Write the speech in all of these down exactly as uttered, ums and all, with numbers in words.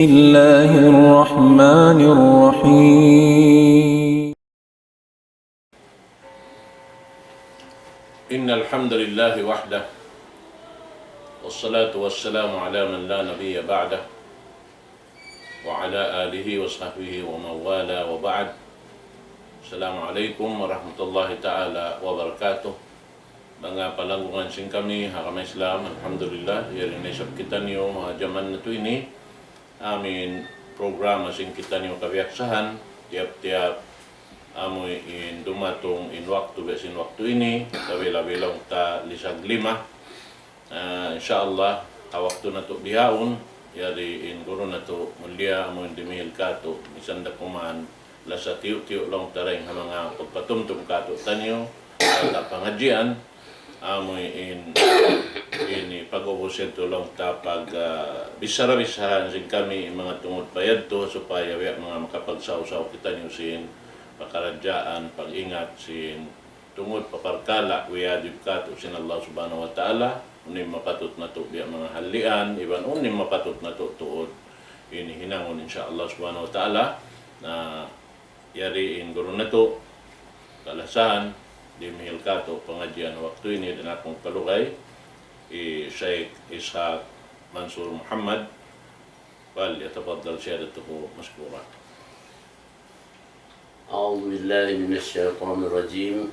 الله الرحمن الرحيم. إن الحمد لله وحده، والصلاة والسلام على من لا نبي بعده، وعلى آله وصحبه ومن والاه، وبعد. السلام عليكم ورحمة الله تعالى وبركاته. Manga palanggungan sin kami ha agama Islam, alhamdulillah, yari na isab kitaniyu ha jaman natu' ini. Amu in programa sin kitaniyu kabiyaksahan, tiyap-tiyap amu in dumatung in waktu, biya' sin waktu ini, labi-labi laung ta lisag lima. Ah, insya Allah, ha waktu natu' bihaun, yari in guru natu' mulia amu in dimihil katu', misan da kuman lasa tiyu'-tiyu' laung ta dayn ha manga pagpatumtum katu'taniyu, ha pangadjian, amu in, ini pag-ubus yadtu laung ta pag, ah, bichara-bicharahan sin kami manga tungud pa yadtu supaya biya' manga makapagsaw-saw kitaniyu sin pakaradjaan, pag-ingat sin tungud pa parkala' wiyajib katu' sin Allah Subhanahu wa Ta'ala, unu in mapatut natu' biya' manga halian, iban unu in mapatut natu' tuud ini hinangun, insya Allah Subhanahu wa Ta'ala. Na, yari in guru natu', kalasahan, dimihil katu' pangadjian waktu ini dayn ha aku kalugay, hi Sheikh Ishak Mansur Muhammad, فليتفضل سيادته مشكورا. أعوذ بالله من الشيطان الرجيم.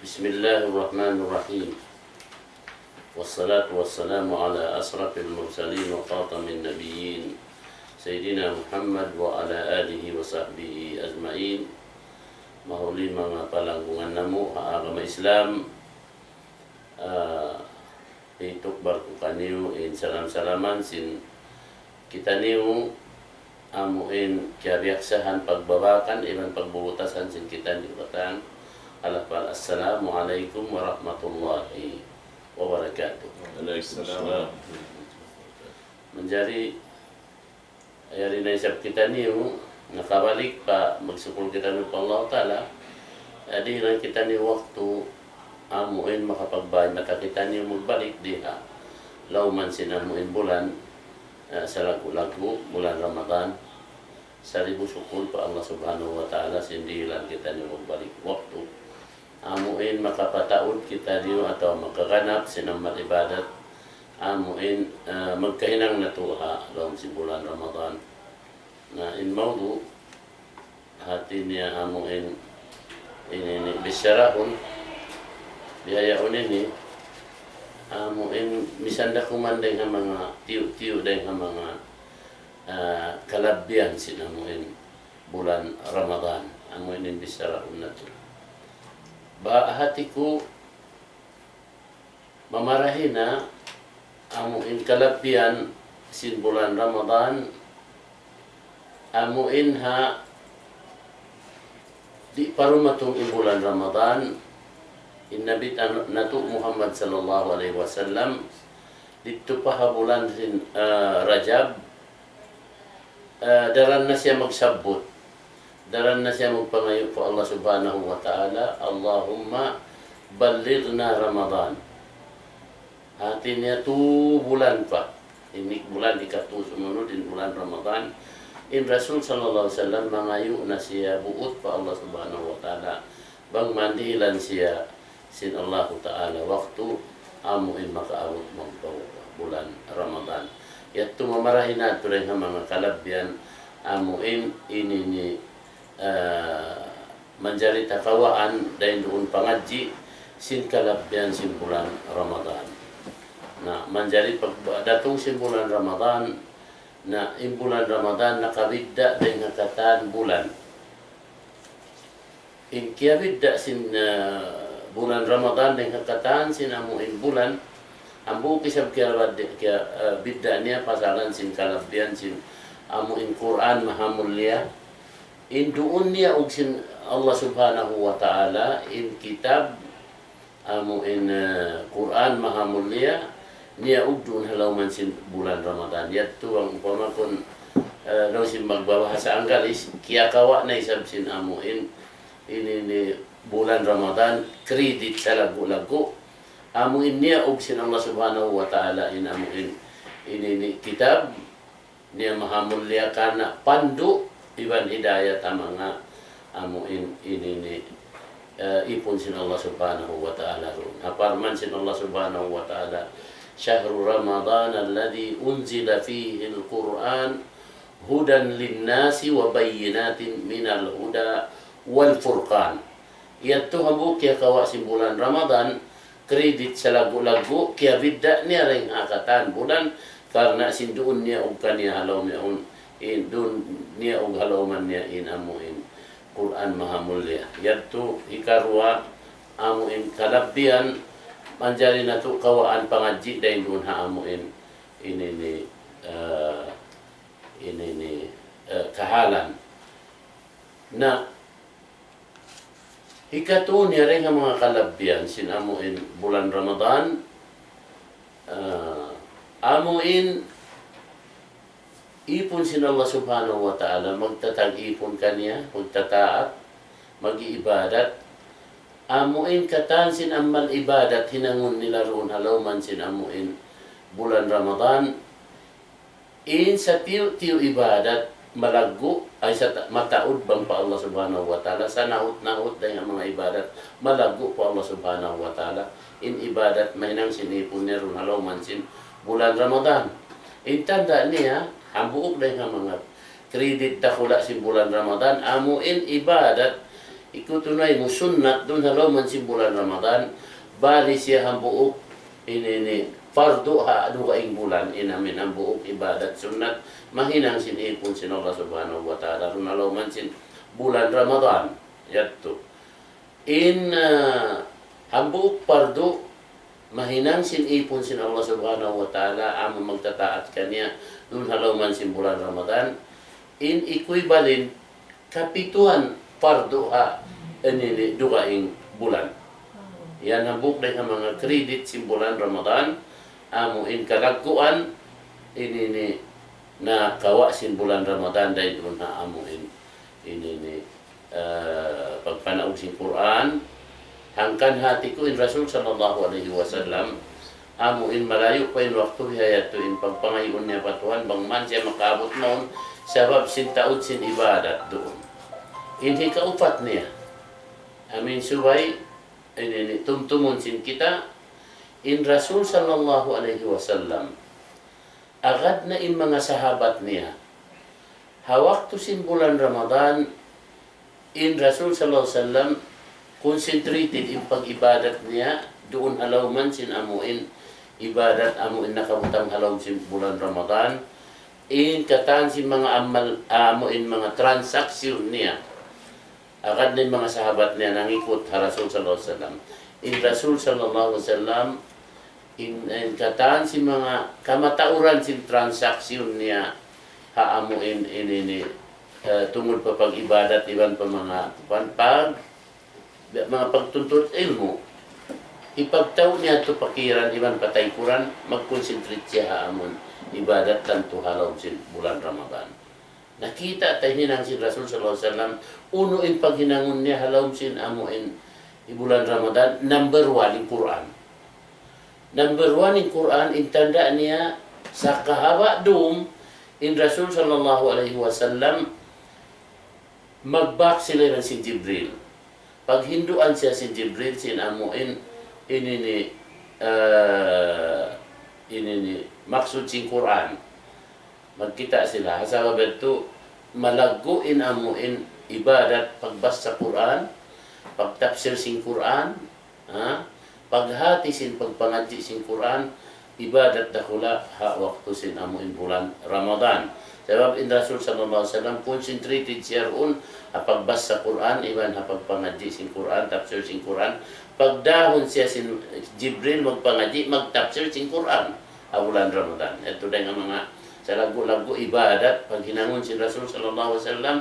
بسم الله الرحمن الرحيم. والصلاة والسلام على أشرف المرسلين وخاتم النبيين سيدنا محمد وعلى آله وصحبه أجمعين. Mahuli manga palanggungan namu' ha agama Islam, ah, hitukbal ku kaniyu in salam-salaman sin kitaniyu, amu in kiyabiyaksahan pagbabakan iban pagbubutasan sin kitaniyu katan ha lapal, Assalamu alaykum warahmatullahi wabarakatuh. Waalaikumsalam. Manjari, yari na isab kitaniyu nakabalik pa magsukul kitaniyu pa Allah Ta'ala, eh, dihilan kitaniyu waktu amu in makapagbay mata kitaniyu magbalik di ha lawm sin amu in bulan, eh, salaggu'-laggu', bulan Ramadan. Saribu sukul pa Allah Subhanahu wa Ta'ala sin dihilan kitaniyu magbalik waktu. Amu in makapataud kitaniyu atawa makaganap sin amal ibadat, amu in, eh, magkahinang natu' ha lawm sin bulan Ramadan. Na in mawdu', hati niya amu in, ini, ini, bicharahun, bihaun ini, amu in misan da kuman dayn ha manga tiyu'-tiyu' dayn ha manga, ah, kalabbihan sin amu in bulan Ramadan, amu in bicharahun natu'. Ba hati ku mamarahi na amu in kalabbihan sin bulan Ramadan, amu in ha di' pa dumatung in bulan Ramadan, in Nabi ta-, natu' Muhammad sallallahu alayhi wasallam, didtu pa ha bulan sin, ah, Rajab, eh, daran na siya magsabbut. Daran na siya magpangayu' pa Allah Subhanahu wa Ta'ala, اللهم بلغنا رمضان. Hati niya tu bulan pa. Ini bulan hikatu sumunud in bulan Ramadan. In Rasul sallallahu alayhi wasallam mangayu' na siya buut pa Allah Subhanahu wa Ta'ala. Bang man dihilan siya sin Allahu Ta'ala waktu amu in makaabut magpaupa bulan Ramadan. Yadtu mamarahi na tuud dayn ha manga kalabbihan amu in ini ini, eh, manjari ta kawaan dayn duun pangadji' sin kalabbihan sin bulan Ramadan. Na, manjari pagdatung sin bulan Ramadan, na in bulan Ramadan nakabidda' dayn ha katan bulan. In kiyabidda' sin, ah, bulan Ramadan dayn ha katan sin amu in bulan, hambuuk isab kiyabidda', kiya-, ah, bidda' niya pasalan sin kalabbihan sin amu in Qur'an mahamulliya. In duun niyaug sin Allah Subhanahu wa Ta'ala in kitab amu in, eh, Qur'an mahamulliya, niyaug duun ha lawm sin bulan Ramadan. Yadtu bang upama kun, eh, laung sin magbabahasa Anggalis, kiyakawa' na isab sin amu in, ini, ini bulan Ramadan, credit salaggu'-laggu'. Amu in niyaug sin Allah Subhanahu wa Ta'ala in amu in, ini, ini kitab, niya mahamulliya karna' pandu' iban hidayat ha manga amu in ini ini, eh, ipun sin Allah Subhanahu wa Ta'ala duun. Ha parman sin Allah Subhanahu wa Ta'ala, شهر رمضان الذي أنزل فيه القرآن هدى للناس وبينات من الهدى والفرقان. Yadtu hambuuk kiyakawa' sin bulan Ramadan, credit salaggu'-laggu', kiyabidda' niya dayn ha katan bulan, karna' sin duun niya ug kaniya ha lawm yaun, in duun niya ug ha lawman niya in amu in Qur'an mahamulliya. Yadtu hikaruwa amu in kalabbihan, manjari natu' kawaan pangadji' dayn duun ha amu in ini ini, eh, ini ini, eh, kahalan. Na, hikatu niya dayn ha manga kalabbihan sin amu in bulan Ramadan, ah, amu in ipun sin Allah Subhanahu wa Ta'ala, magtatag-ipun kaniya, magtataat, mag-iibadat, amu in katan sin amal ibadat hinangun nila duun ha lawman sin amu in bulan Ramadan, in satiyu'-tiyu' ibadat malaggu', ay sa ta-, mataud bang pa Allah Subhanahu wa Ta'ala, sanaut-naut dayn ha manga ibadat malaggu' pa Allah Subhanahu wa Ta'ala, in ibadat mahinang sin ipun niya duun ha lawman sin bulan Ramadan. In tanda' niya, hambuuk dayn ha manga credit dakula' sin bulan Ramadan, amu in ibadat, ikutunay mu sunnat duun ha lawman sin bulan Ramadan, bali siya hambuuk ini ini, fardu ha dugaing bulan, in amu in hambuuk ibadat sunnat, mahinang sin ipun sin Allah Subhanahu wa Ta'ala, duun ha lawman sin bulan Ramadan, yadtu. In, ah, hambuuk fardu, mahinang sin ipun sin Allah Subhanahu wa Ta'ala, amu magtataat kaniya, duun ha lawman sin bulan Ramadan, in equivalent kapituan fardu ha ini ini dugaing bulan. Yan hambuuk dayn ha manga credit sin bulan Ramadan, amu in kalagguan ini ini nakawa' sin bulan Ramadan dayn duun ha amu in ini ini, eh, pagpanaug sin Qur'an, hangkan hati ku in Rasul sallallahu alayhi wasallam, amu in malayu' pa in waktu, bihayadtu in pagpangayuun niya pa Tuhan, bang man siya makaabut mawn, sabab sin taud sin ibadat duun. In hikaupat niya, amu in subay, ini, ini, tumtumun sin kita, in Rasul sallallahu alayhi wasallam, agad na in manga sahabat niya. Ha waktu sin bulan Ramadan, in Rasul sallallahu alayhi wasallam concentrated in pag-ibadat niya duun ha lawman sin amu in ibadat amu in nakabutang ha lawm sin bulan Ramadan. In katan sin manga amal, amu in manga transaction niya. Agad na in manga sahabat niya nangikut ha Rasul sallallahu alayhi wasallam. In Rasul sallallahu alayhi wasallam, in, in katan sin manga kamatauran sin transaction niya ha amu in, in, ini, eh, tungud pa pag-ibadat iban pa manga, pan-, pag, manga pagtuntut ilmu'. Hipagtau' niya tu pakiran iban pa taykuran, mag-concentrate siya ha amun ibadat tantu ha lawm sin bulan Ramadan. Nakita' ta in hinang sin Rasul sallallahu alayhi wasallam, unu in paghinangun niya ha lawm sin amu in bulan Ramadan, number one in Qur'an. Number one in Qur'an, in tanda' niya, sa kahaba' dum, in Rasul sallallahu alayhi wasallam, magbak sila iban sin Jibril. Paghinduan siya sin Jibril, sin amu in, ini ini, eh, ini ini, maksud sin Qur'an. Magkita' sila. Ha sabab yadtu, malaggu' in amu in ibadat pagbasa Qur'an, pagtapsir sin Qur'an, ha? Paghati sin pagpangadji' sin Qur'an, ibadat dakula' ha waktu sin amu in bulan Ramadan. Sabab in Rasul sallallahu alayhi wasallam concentrated siya duun ha pagbasa Qur'an, iban ha pagpangadji' sin Qur'an, tafsir sin Qur'an. Pagdahun siya sin Jibril magpangadji', magtafsir sin Qur'an ha bulan Ramadan. Yadtu dayn ha manga salaggu'-laggu' ibadat paghinangun sin Rasul sallallahu alayhi wasallam.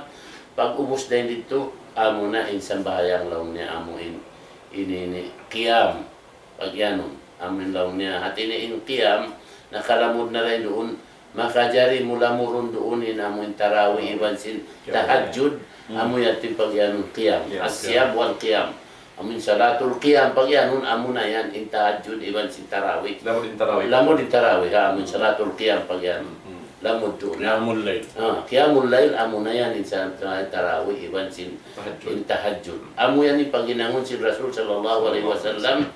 Pag-ubus dayn didtu, amu na in sambahayang laung niya amu in, ini ini, qiyam. Pagiyanun, amu in laung niya. Hati niya in qiyam, nakalamud na dayn duun, makajari mu lamurun duun in amu in tarawih iban sin tahajjud, amu yadtu in pagiyanun qiyam. As-siyam wal qiyam. Amu in salatul qiyam pagiyanun, amu na yan in tahajjud iban sin tarawih. Lamud in tarawih. Lamud in tarawih, ha, amu in salatul qiyam pagiyanun. Hmm. lamud duun. Qiyamul layl. Ah, qiyamul layl, amu na yan in sa-, sa-, tarawih, iban sin, tahajjud, in tahajjud. Amu yan in paghinangun sin Rasul sallallahu alayhi wasallam.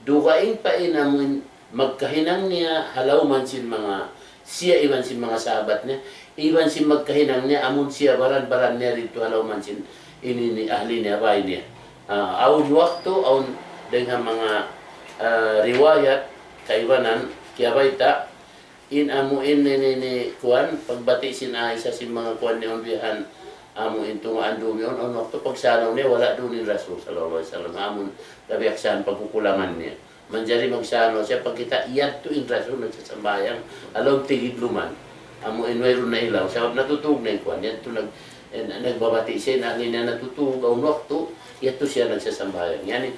Dugaing pa in amu in magkahinang niya ha lawm sin manga, siya iban sin manga sahabat niya, iban sin magkahinang niya amun siya baran-baran niya didtu ha lawm sin ini, ini ahli niya, bay niya. Ah, awn waktu, awn dayn ha manga, ah, riwayat kaibanan, kiyabayta', in amu in ini, ini kuwan, pagbati' sin Aisha sin manga kuwan niya bihan, amu in tungaan duun yaun, awn waktu pagsanaw niya, wala' duun in Rasul sallallahu alayhi wasallam, amun kabiyaksahan pagkukulangan niya. Manjari magsanaw siya, pagkita' yadtu in Rasul nagsasambahayang, ha lawm tigidluman. Amu in wayruun na ilaw, sabab natutug na in kuwan. Yadtu nag-, eh, nagbabati' siya, na, niya natutug, awn waktu, yadtu siya nagsasambahayang. Yani,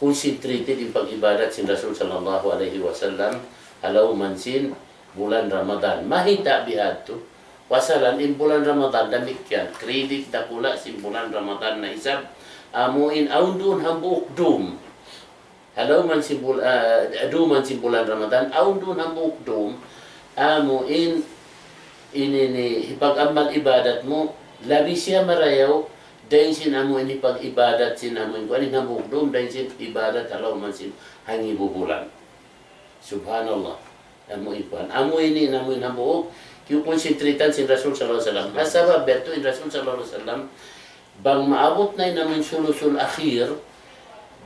concentrated in pag-ibadat sin Rasul sallallahu alayhi wasallam, ha lawm sin bulan Ramadan. Mahita' bihadtu. Pasalan in bulan Ramadan damikkiyan. Credit dakula' sin bulan Ramadan na isab. Amu in awn duun hambuuk dum. Ha lawm sin bul-, ah, dum sin bulan Ramadan, awn duun hambuuk dum, amu in, ini ini, hipag-amal ibadat mu, labi siya marayaw, dayn sin amu in hipag-ibadat sin amu in, kuwan in hambuuk dum, dayn sin ibadat ha lawm sin hangibu bulan. Subhanallah. Amu in kuwan. Amu ini, amu in hambuuk, kiyukonsentritan sin Rasul sallallahu alayhi wasallam. Sabab biya' ha yan in Rasul sallallahu alayhi wasallam, bang maabut na in amu in sulusul akhir,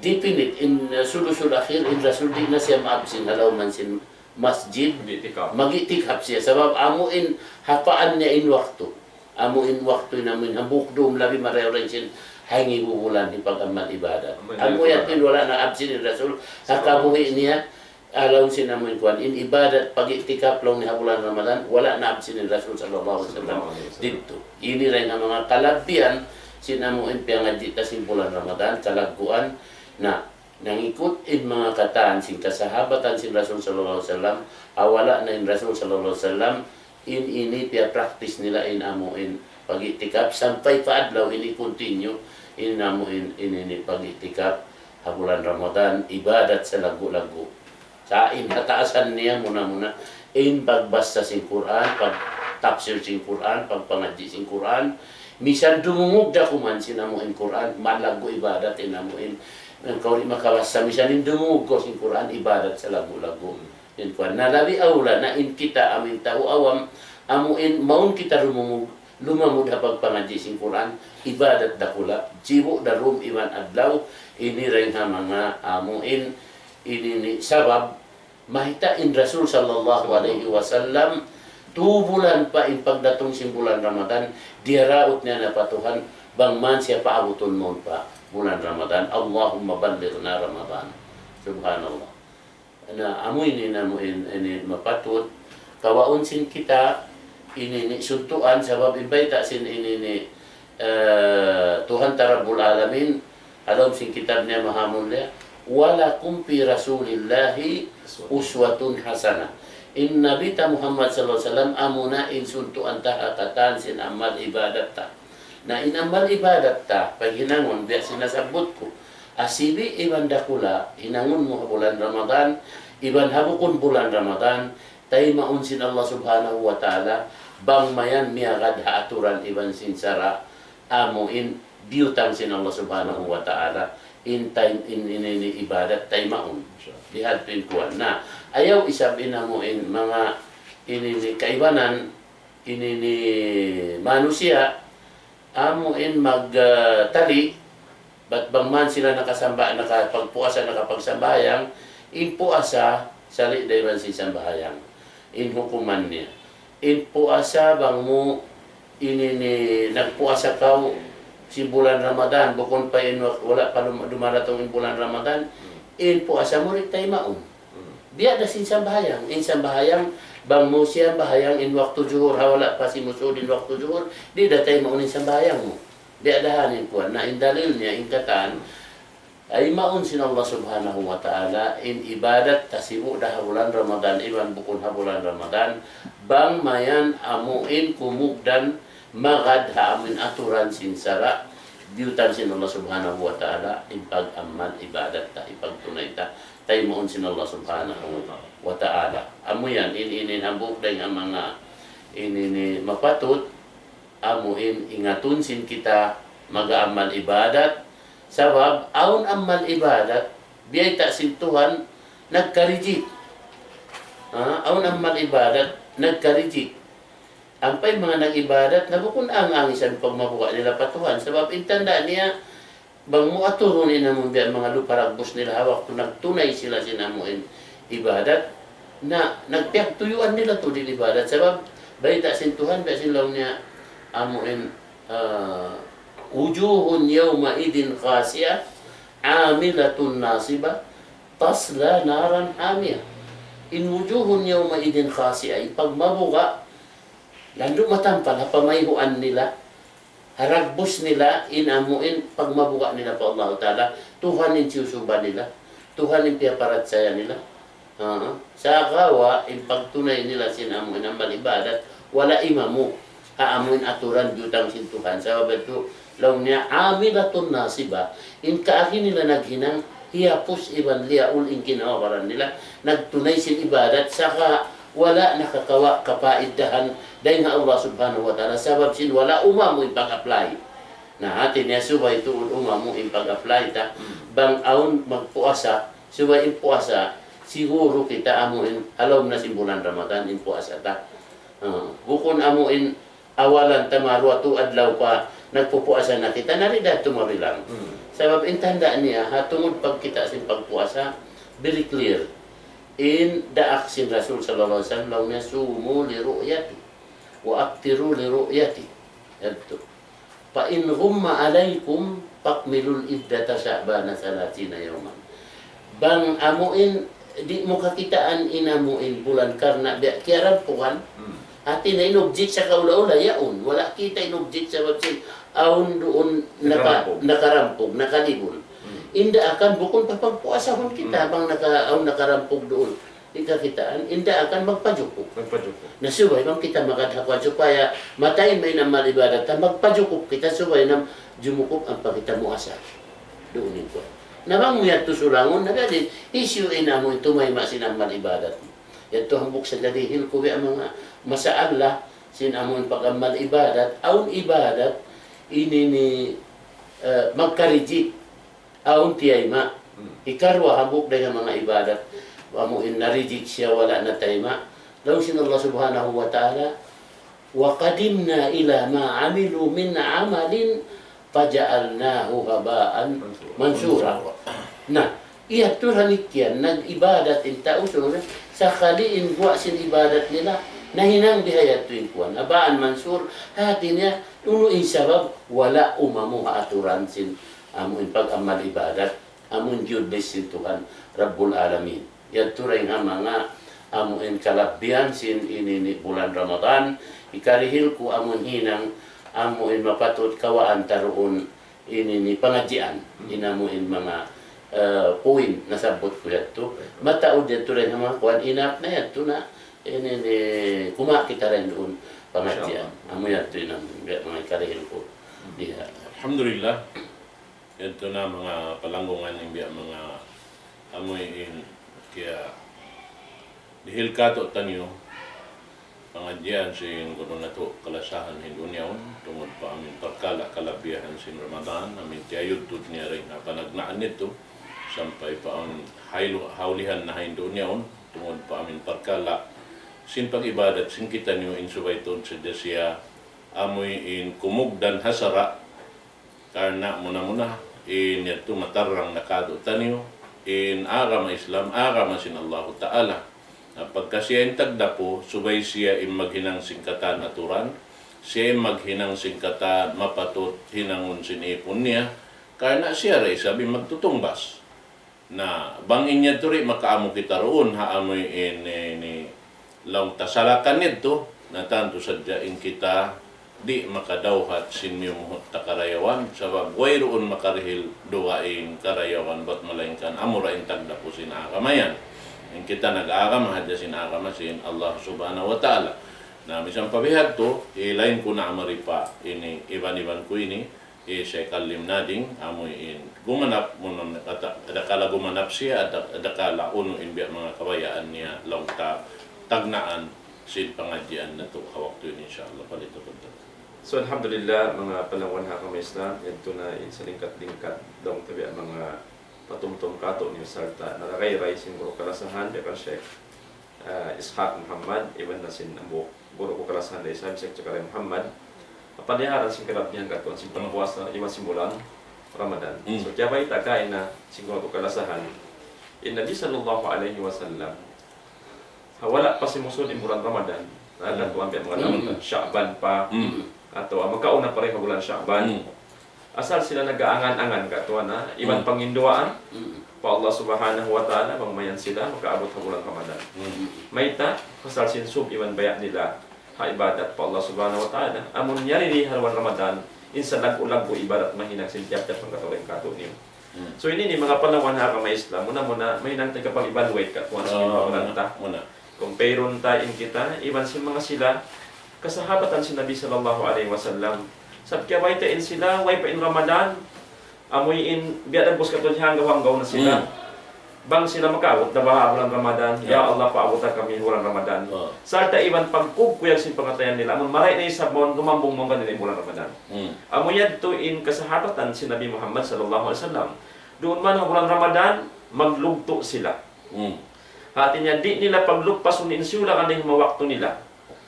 definite in, uh, sulusul akhir, in Rasul di' na siya maabsin ha lawm sin masjid, mag-i'tikaf. Mag-i'tikaf siya. Sabab amu in hapaan niya in waktu. Amu in waktu in amu in hambuuk dum labi marayaw dayn sin hangibu bulan hipag-amal ibadat. Amu in, amu yadtu in wala' naabsin in Rasul, ha kabuhi' niya, ha lawm sin amu in kuwan, in ibadat pag-i'tikaf laung niya ha bulan Ramadan, wala' naabsin in Rasul sallallahu alayhi wasallam. Sallallahu alayhi wasallam. Didtu. Ini dayn ha manga kalabihan sin amu in piyangadji' ta sin bulan Ramadan, kalagguan na nangikut in manga katan sin kasahabatan sin Rasul sallallahu alayhi wasallam, ha wala' na in Rasul sallallahu alayhi wasallam, in ini piya-practice nila in amu in pag-i'tikaf sampay pa adlaw ini continue in amu in, in ini pag-i'tikaf ha bulan Ramadan, ibadat salaggu'-laggu'. Sa' in hataasan niya muna-muna, in pagbasa sin Qur'an, pagtapsir sin Qur'an, pagpangadji' sin Qur'an, misan dumungug da kuman sin amu in Qur'an, malaggu' ibadat in amu in, in kaw di' makabasa, misan in dumungug kaw sin Qur'an, ibadat salaggu'-laggu'. In kuwan, na labi awla na in kita amu in tau awam, amu in mawn kita lumamud, lumamud ha pagpangadji' sin Qur'an, ibadat dakula', jibu' da dum iban adlaw, ini dayn ha manga amu in, ini ini sabab, mahita' in Rasul sallallahu alayhi wasallam, tu bulan pa in pagdatung sin bulan Ramadan, diyaraut niya na pa Tuhan, bang man siya paabutun mawn pa bulan Ramadan, Allahumma ballighna Ramadan. Subhanallah. Na, amu ini, amu in-, ini mapatut kawaun sin kita, ini ini suntuan, sabab in bayta' sin ini ini, eh, Tuhan ta Rabbul Alamin, ha lawm sin kitab niya mahamulliya, "Wa lakum fi Rasulillahi uswatun hasanah." In Nabi ta Muhammad sallallahu alayhi wasallam, amuna in suntuan ta ha katan sin amal ibadat ta. Na in amal ibadat ta, paghinangun, biya' sin nasabbut ku. Asibi' iban dakula', hinangun mu ha bulan Ramadan, iban ha bukun bulan Ramadan, taymaun sin Allah Subhanahu wa Ta'ala, bang mayan miyagad ha aturan iban sin sara', amu in diyutang sin Allah Subhanahu wa Ta'ala, in time, in, in, in ibadat taymaun. Bihadtu in kuwan. Na, ayaw isab in amu in manga ini ini kaibanan, ini ini manusiya', amu in mag, ah, tali, bat bang man sila nakasamba-, nakapagpuasa, nakapagsambahayang, in puasa, sali' da iban sin sambahayang. In hukuman niya. In puasa bang mu ini ini nagpuasa kaw sin bulan Ramadan, bukun pa in wa-, wala' pa lum-, dumaratung in bulan Ramadan, in puasa mu di' taymaun. Biya' da sin sambahayang. In sambahayang, bang mu siyambahayang in waktu juhur, ha wala' pa simusud in waktu juhur, di' da taymaun in sambahayang mu. Biya' da ha yan in kuwan. Na in dalil niya, in katan, taymaun sin Allah Subhanahu wa Ta'ala, in ibadat ta sibu' da ha bulan Ramadan, iban bukun ha bulan Ramadan, bang mayan amu in kumugdan magad ha amu in aturan sin sara', diyutang sin Allah Subhanahu wa Ta'ala, in pag-amal ibadat ta, in pagtunay ta, taymaun sin Allah Subhanahu wa Ta'ala. Amu yan, in, in, in hambuuk dayn ha manga, ini ini mapatut, amu in ingatun sin kita mag-amal ibadat, sabab awn amal ibadat, biyayta' sin Tuhan nagka-reject. Ha? Awn amal ibadat nagka-reject. Ampa in manga nag-ibadat na bukun ang-ang isab in pagmabuga' nila pa Tuhan. Sabab in tanda' niya, bang mu aturun in amu in biya' manga lupa ragbus nila ha waktu nagtunay sila sin amu in ibadat, na nagpiyagtuyuan nila tuud in ibadat. Sabab bayta' sin Tuhan, biya' sin laung niya amu in, ah, وجوه يومئذ خاشعة عاملة ناصبة تصلى نارا حامية. In وجوه يومئذ خاشعة, in pagmabuga', landu' matampal ha pamayhuan nila, ha ragbus nila, in amu in pagmabuga' nila pa Allahu Ta'ala, Tuhan in siyusuba nila, Tuhan in piyaparachaya nila. Ha? Sagawa' in pagtunay nila sin amu in amal ibadat, wala' imamu ha amu in aturan biyutang sin Tuhan. Sabab yadtu, laung niya, عاملة ناصبة. In kaagi nila naghinang hiyapus iban liyaul in kinawabaran nila, nagtunay sin ibadat, sagawa' wala' nakakawa' kapaidahan dayn ha Allah Subhanahu wa Ta'ala, sabab sin wala' umamu in pag-apply. Na, hati niya subay tuud umamu in pag-apply ta. Hmm. Bang awn magpuasa, subay in puasa, siguru kita amu in ha lawm na sin bulan Ramadan in puasa ta. Ah, bukun amu in awalan ta maruwa tu adlaw pa nagpupuasa na kita, na di' da tuud mabilang. Hmm. Sabab in tanda' niya, ha tungud pagkita' sin pagpuasa, very clear. In daak sin Rasul sallallahu alayhi wasallam, laung niya, صوموا لرؤيتي وأفطروا لرؤيتي. Yadtu. فإن غم عليكم فأكملوا عدة شعبان ثلاثين يوما. Bang amu in, di' mu kakitaan in amu in bulan karna' biya' kiyarampugan. Hmm. Hati niya in object sa kaula-ula yaun. Wala' kita in object sabab sin awn duun naka-, nakarampug, nakalibun. Hmm. In daakan bukun pa pagpuasahun kita, hmm, bang naka-, awn nakarampug duun. Di' kakitaan, in daakan magpajukup. Magpajukup. Na subay bang kita magad ha kuwan supaya matay mayan in amal ibadat ta, magpajukup kita subay na jumukup ampa kita muasa. Duun in kuwan. Na bang mu yadtu sulangun, na biya' diin, hisiyu in amu in tumayma' sin amal ibadat mu. Yadtu hambuuk sadja dihil ku biya' manga masalah sin amu in pag-amal ibadat, awn ibadat, ini ini, eh, magka-reject. Awn tiyayma'. Hmm. Hikaruwa hambuuk dayn ha manga ibadat, amu in na-reject siya, wala' natayma'. Laung sin Allah Subhanahu wa Ta'ala, وقدمنا إلى ما عملوا من عمل فجعلناه هباء منثورا. Na, yadtu damikkiyan, nag-ibadat in tau, subay, sakali in guwa' sin ibadat nila, nahinang bihayadtu in kuwan. هباء منثورا, hati niya, unu in sabab, wala' umamu ha aturan sin amu in pag-amal ibadat, amu in judlis sin Tuhan Rabbul Alamin. Yadtu dayn ha manga amu in kalabbihan sin ini ini bulan Ramadan, hikarihil ku amu in hinang, amu in mapatut kawaan ta duun ini ini pangadjian, in amu in manga, eh, point nasabbut ku yadtu. Mataud yadtu dayn ha manga kuwan, inap na yadtu na, ini ini kuma kita dayn duun pangadjian. Insha Allah. Amu yadtu in amu in biya' manga hikarihil ku. Diha. Alhamdulillah. Yadtu na manga palanggungan in biya' manga amu in kiyadihil kātu'niyu, pangadjian sin guru natu' kalasahan hindu' niyaun, tungud pa amu in parkala' kalabbihan sin Ramadan, amu in tiyayudtud niya dayn ha panagnaan yadtu, sampay pa amu in haylu-, hawlihan na hindu' niyaun, tungud pa amu in parkala' sin pag-ibadat sin kitaniyu in subay tuud sadja siya amu in kumugdan ha sara', karna' muna-muna, in yadtu matarrang na kātu'niyu, in agama Islam, agama sin Allahu Ta'ala. Na pagka siya in tagdapu, subay siya in maghinang sin katan aturan, siya in maghinang sin katan mapatut hinangun sin ipun niya, karna' siya da isab in magtutungbas. Na, bang in yadtu di' makaamu kita duun ha amu in, in, in laung ta salakan yadtu, na tantu sadja in kita di' makadawhat sin miyumuhut ta karayawan, sabab wayruun makarihil dugaing karayawan bat malaingkan amura in tagdapu sin agama yan. In kita nag-agama hadja sin agama sin Allah Subhanahu wa Ta'ala. Na, misan pa bihadtu, ilain ku na amari pa ini, iban-iban ku ini, hi Sheikh Alim Nading, amu in gumanap, munun kata, adakala gumanap siya, ada-, adakala unu in biya' manga kabayaan niya, laung ta tagnaan, sin pangadjian natu' ha waktu ini, insya Allah, palitukun ta. So, alhamdulillah, manga palangwan ha agama Islam, yadtu na in salingkat-lingkat, daung tabiya' manga patumtum katu' niyu sarta' naragay-ray sin guru kalasahan, biya' kan Sheikh, ah, Ishaq Muhammad, iban na sin ambu guru ku kalasahan da isab, Sheikh Zakaria Muhammad. Paliharan sin kalabihan katu' sin pagpuasa, iban sin bulan Ramadan. Mm. So, kiyabayta' kaina sin guru ku kalasahan, in Nabi sallallahu alayhi wasallam, ha, wala' pa simusud in bulan Ramadan. Na, mm, katuan biya' manga, mm, Sha'ban pa. Mm. Atawa makauna pa rin ha bulan Sha'ban. Mm. Asal sila nag-aangan-angan katuan na, iban, mm, panginduwaan, mm, pa Allah Subhanahu wa Ta'ala, bang mayan sila makaabut ha bulan Ramadan. Mm. Mayta', pasal sin sūb iban baya' nila ha ibadat pa Allah Subhanahu wa Ta'ala. Amun yari di ha bulan Ramadan, in salaggu'-laggu' ibadat mahinang sin tiyap-tiyap hangkatau dayn kātu'niyu. Hmm. So, ini ini manga palangwan ha agama Islam, muna-muna, mahinang ta kapag-evaluate katuan sin, ah, pagmanta. Muna, muna. Compare ta in kita, iban sin manga sila, kasahabatan sin Nabi sallallahu alayhi wasallam. Sabab kiyabayta' in sila, way pa in Ramadan, amuin biya' dagbus katuan hanggaw-hanggaw na sila. Hmm. Bang sila makaabut da baha' bulan Ramadan, ya, ya Allah, paabuta kami bulan Ramadan. Oh. Sarta' iban pagkukuyag sin pangatayan nila, amun marayaw na isab mawn, lumambung mawn kanila in bulan Ramadan. Hmm. Amu yadtu in kasahabatan sin Nabi Muhammad sallallahu alayhi wasallam. Duun man ha bulan Ramadan, maglugtu' sila. Hmm. Hati niya, di' nila paglugpasun in siyulakan dayn ha manga waktu nila.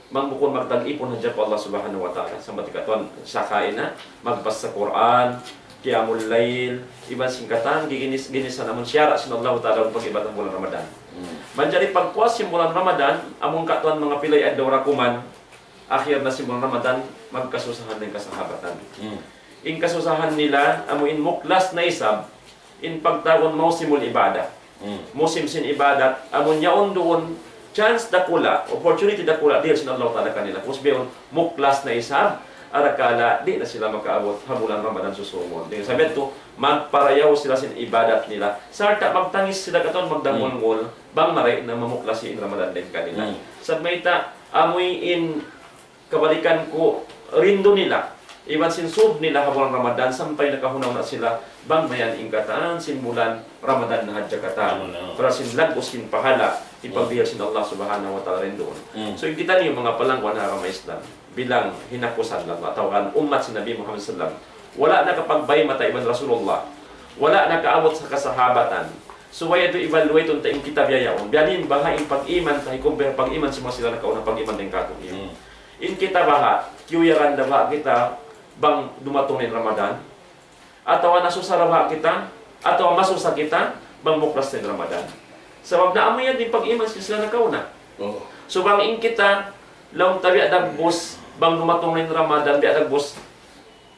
Bang bukun magtag-ipun hadja pa Allah Subhanahu wa Ta'ala. Sambat katuan, saka ina, magbasa Qur'an, qiyamul layl, iban sin katan, giginis-ginisan amun siyara' sin Allah Ta'ala pag-ibadat bulan Ramadan. Hmm. Manjari pagpuas sin bulan Ramadan, amun katuan manga pilay adlaw ra kuman, akhir na sin bulan Ramadan, magkasusahan in kasahabatan. Hmm. In kasusahan nila, amu in muklas na isab, in pagtawagun mawsimul ibadah. Hmm. Musim sin ibadat, amun yaun duun, chance dakula', opportunity dakula', dihil sin Allah Ta'ala kanila. Kusbiun, muklas na isab, arakala', di' na sila makaabut, ha bulan Ramadan susūngun. Dayn ha sabab yadtu, magparayaw sila sin ibadat nila. Sarta' magtangis sila katuan, magdangulngul, hmm, bang marayaw na mamuklas in Ramadan dayn kanila. Hmm. Sabab mayta', amuin kabalikan ku rindu nila, iban sin sūb nila ha bulan Ramadan, sampay nakahunaw na sila, bang mayan in katan sin bulan Ramadan na hadja katan. Amun, amun. Para sin laggu' sin pahala, hipagbihil sin Allah Subhanahu wa Ta'ala rinduun. Mm. So, in kitaniyu manga palangwan ha agama Islam, bilang hinapusan lang, atawa kan ummat sin Nabi Muhammad sallallahu alayhi wasallam, wala' nakapagbay mata iban Rasulullah, wala' nakaabut ha kasahabatan. So, way atu evaluate ta in kita biya' yaun. Biya' diin baha' in pag-iman ta, i-compare pag-iman sin manga sila nakauna pag-iman dayn kātu'niyu. Mm. In kita baha', kiyuyagan da baha' kita bang dumatung na in Ramadan? Atawa nasusa da baha' kita? Atawa masusa kita bang muklas na in Ramadan? Sabab na amu yan in pag-iman sin sila nakauna. Oh. So bang in kita, laung ta biya' dagbus, bang dumatung na in Ramadan, biya' dagbus,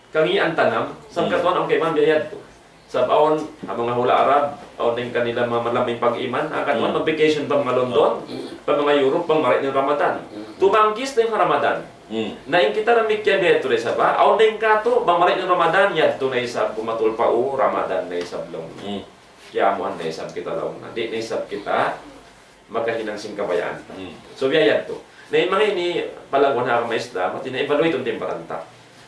kangīan tanam, sabab, hmm, katuan awn kaibanan biya' yadtu. Sabab awn, ha manga hula' Arab, awn dayn kanila manga malambing pag-iman, ah, katuan, hmm, mag-vacation pa manga London, oh, pa manga Europe, bang marayaw na in Ramadan. Hmm. Tumangkis na in Ramadan. Hmm. Na in kita damikkiyan biya' yadtu da isab, awn dayn kātu', bang marayaw na in Ramadan, yadtu na isab, kumatul pa u, Ramadan na isab laung. Hmm. Kiyamuhan na isab kita laung. Na, di' na isab kita makahinang sin kabayaan ta. Hmm. So, biya' yadtu. Na in manga ini, palangwan ha agama Islam, hati niya evaluate in timbaran ta.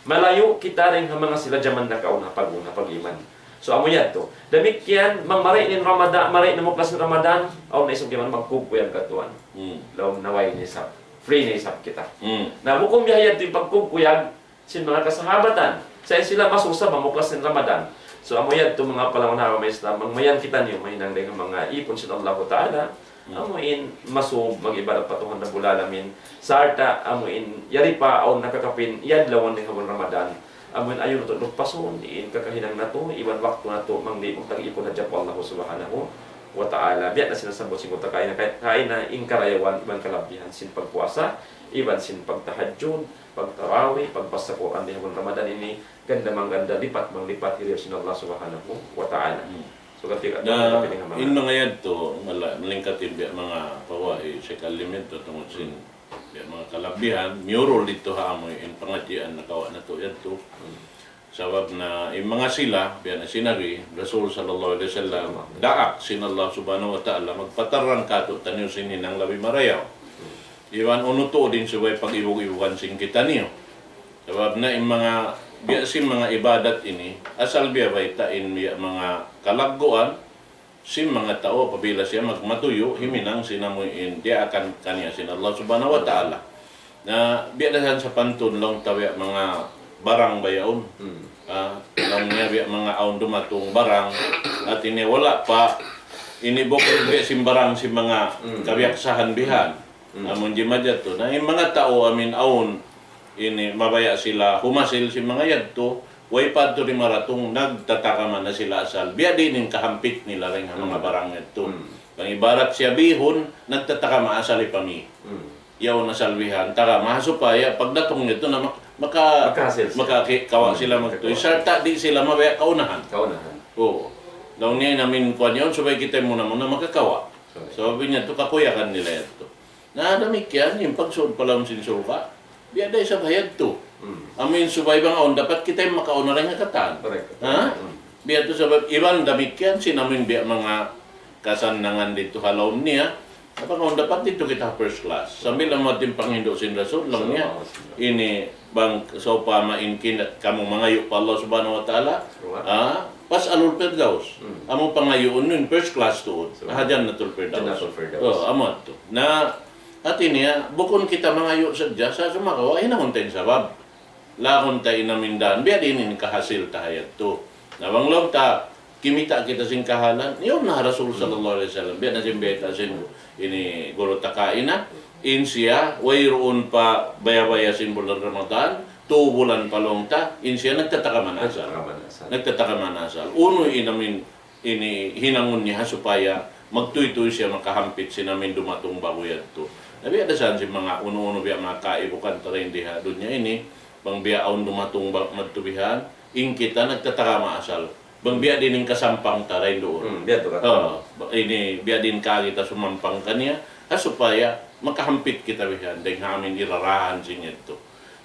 Malayu' kita dayn ha manga sila jaman nakauna, pag-una, pag-iman. So, amu yadtu. Damikkiyan, bang marayaw na in Ramadan, marayaw na muklas in Ramadan, awn na isab kiyamuhan magkukuyag katuan. Hmm. Laung na way na isab. Free na isab kita. Hmm. Na bukun biya' yadtu in pagkukuyag, sin manga kasahabatan. Sa' in sila masusa bang muklas in Ramadan. So, amu yadtu manga palangwan ha agama Islam, bang mayan kitaniyu, mahinang dayn ha manga īpun sin Allahu Ta'ala, hmm, amu in masūb mag-ibadat pa Tuhan Rabbul Alamin. Sarta' amu in yari pa awn nakakapin, iyadlawan dayn ha bulan Ramadan. Amu in ayaw natu' luppasun, in kakahinang natu', iban waktu natu', bang di' magtag-ipun hadja pa Allah Subhanahu wa Ta'ala. Biya' na sin nasabbut sin kita kaina, kaina in karayawan, iban kalabihan sin pagpuasa, iban sin pagtahajjud, pagtarawih, pagbasa Qur'an di ha bulan Ramadan ini, ganda mangganda, lipat manglipat, hirihil sin Allah Subhanahu wa Ta'ala. Hmm. So, katika, na, katika ini ha manga in manga yadtu, mala-, malingkat in biya' manga pawa, eh, Sheikh Alim yadtu, tungud sin, biya' manga kalabihan, miyurul didtu ha amu in pangadjian nakawa' natu' yadtu. Hmm. Sabab na in manga sila, biya' na sin Nabi, Rasul sallallahu alayhi wasallam, daak sin Allah Subhanahu wa Ta'ala, magpatarrang kātu'niyu sin hinang labi marayaw. Iban unu tuud in subay pag-ibug-ibugan sin kitaniyu. Sabab na in manga, biya' sin manga ibadat ini, asal biya' bayta' in biya' manga kalagguan, sin manga tau apabila siya magmatuyu', himinang sin amu in diyaakan kaniya sin Allah Subhanahu wa Ta'ala. Na biya' da isab sapantun laung ta biya' manga barang bayaun. Ah, laung niya biya' manga awn dumatung barang. Hati niya wala' pa ini bukun biya' sin barang sin manga kabiyaksahan bihan. Amun jimajat tu. Na in manga tau amin awn ini mabaya' sila humasil sin manga yadtu, way pa adtu di' maratung, nagtatagama na sila asal. Biya' diin in kahampit nila dayn ha manga barang yadtu. Bang ibarat siya bihun, nagtatagama asal ipami. Yaun asal bihan, tagama supaya pagdatung niya tu na mak-, maka-, Makahasil siya. Makaki-, kawa sila magtuy. Makakuha. Sarta' di' sila mabaya' kaunahan. Kaunahan. Oo. Laung niya in amin kuwan yaun, subay kita muna-muna makakawa. Correct. Sabab in yadtu kakuyagan nila yadtu. Na damikkiyan, in pagsud pa lawm sin surga', biya' da isab ha yadtu. Amin subay bang awn dapat kita in makauna dayn ha katan. Correct. Ha? Biya' tu sabab iban damikkiyan sin amin biya' manga kasannangan didtu ha lawm niya. Bang awn dapat didtu kita first class. Sambil amu in panghindu' sin Rasul, laung niya, sallallahu alayhi wasallam, ini bang sawpama in kin-, kamu mangayu' pa Allah Subhanahu wa Ta'ala, ah, فاسألوا الفردوس. Amu pangayuun niyu in first class tuud. Ha Jannatul Firdaus. Jannatul Firdaus. Oh, amu yadtu. Na, hati niya, bukun kita mangayu' sadja, sa' sumagawa', hinangun ta in sabab. Laung ta in amin dan, biya' diin in kahasil ta ha yadtu. Na bang laung ta, kimita' kita sin kahalan, yaun na Rasul sallallahu alayhi wasallam, biya' na sin bayta' sin ini guru ta kaina, in siya, wayruun pa baya-baya sin bulan Ramadan, tū bulan pa laung ta, in siya nagtatagama na asal. Nagtatagama na asal. Nagtatagama na asal. Unu in amin ini hinangun niya ha supaya magtuytuy siya makahampit sin amin dumatung ba'gu yadtu. Na biya' da isab sin manga unu-unu biya' manga kaibukan ta dayn di ha dunya ini, bang biya' awn dumatung ba-, madtu bihan, in kita nagtatagama asal. Bang biya' diin in kasampang ta dayn duun. Hmm, biya' tu katan. Oo, ba-, ini biya' diin kaagi ta sumampang kaniya, ha supaya makahampit kita bihan, dayn ha amin irarahan sin yadtu.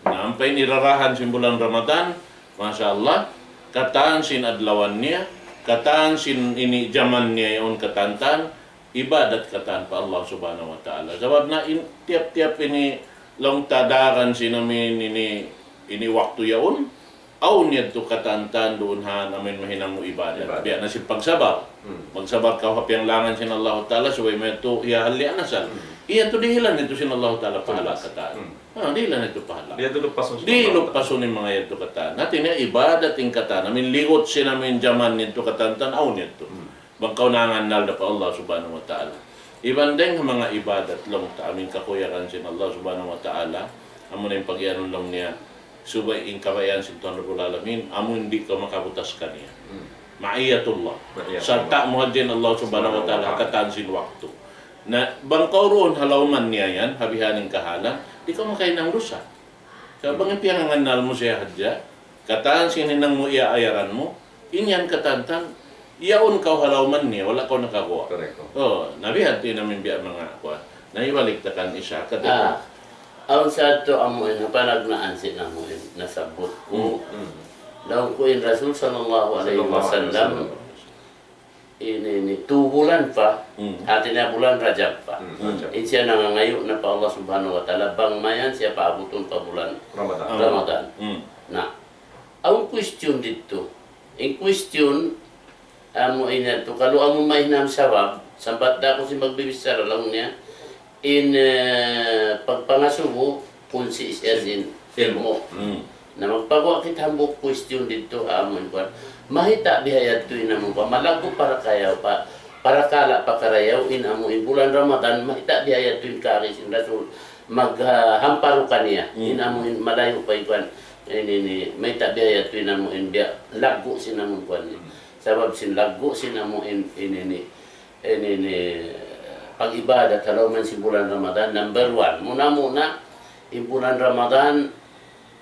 Na ampa in irarahan sin bulan Ramadan, masha Allah, katan sin adlawan niya, katan sin ini jaman niya yaun katan-katan, ibadat katan pa Allah Subhanahu wa Ta'ala. Sabab na in tiyap-tiyap ini laung ta daran sin amin ini, ini waktu yaun, awn yadtu katan-katan duun ha amin mahinang mu ibadat. Ibadat. Biya' na sin pagsabar. Hmm. Magsabar kaw ha piyanglangan sin Allah Ta'ala, subay mu yadtu hiyahalli' in asal. Hmm. Yadtu dihilan yadtu sin Allah Ta'ala pahala' katan. Hmm. Ah, dihilan yadtu pahala'. Di' yadtu lupasun sin Allah Ta'ala. Di' lupasun in manga yadtu katan. Hati niya ibadat in katan. Amin ligut sin amin jaman yadtu katan-katan awn yadtu. Hmm. Bang kaw nangannal da pa Allah Subhanahu wa Ta'ala. Iban dayn ha manga ibadat laung ta amin kakuyagan sin Allah Subhanahu wa Ta'ala, amu na in pag-iyanun laung niya, subay in kabayaan sin Tuhan Rabbul Alamin, amu in di' kaw makabutas kaniya. Hmm. Ma'iyatullah. Ma'iyatullah. Sarta' mu hadja in Allah Subhanahu wa Ta'ala, Subhanahu wa Ta'ala, ha katan sin waktu. Na, bang kaw duun ha lawman niya yan, ha bihaini kahalan, di' kaw makahinang dusa. Sa' bang in piyangannal mu siya hadja, katan sin hinang mu iyaayaran mu, in yan katan-katan, yaun kaw ha lawman niya, wala' kaw nakaguwa'. Correct. Oh, na biya' hādtu in amin biya' manga kuwan. Na hibalik ta kan Ishak, katu'. Ah, awn sa yadtu amu in panagnaan sin amu in nasabbut ku. Hmm, hmm. Laung ku in Rasul sallallahu alayhi wasallam, sallallahu alayhi wasallam, ini, ini, tū bulan pa, hmm, hāti niya bulan Rajab pa. Hmm, Rajab. In siya nangangayu' na pa Allah Subhanahu wa Ta'ala, bang mayan siya paabutun pa bulan Ramadan. Ramadan. Hmm. Na, awn question didtu. In question, amu in yadtu, kalu amu mahinang sabab, sambat da aku sin magbibichara laung niya, in, eh, pagpangasubu, kunsi siya sin ilmu'. Hmm. Na magpaguwa' kita hambuuk question didtu, amu in kuwan. Mayta' biya' yadtu in amu in kuwan. Malaggu' para kayaw pa, parakala' pa karayaw in amu in bulan Ramadan, mayta' biya' yadtu in kaagi sin Rasul mag, ah, hamparu kaniya. Hmm. In amu in malayu' pa in kuwan. Ini, ini, mayta' biya' yadtu in amu in biya' laggu' sin amu in kuwan. Hmm. Sabab sin laggu' sin amu in, ini, ini, ini, ini, pag-ibadat ha lawm sin bulan Ramadan, number one. Muna-muna, in bulan Ramadan,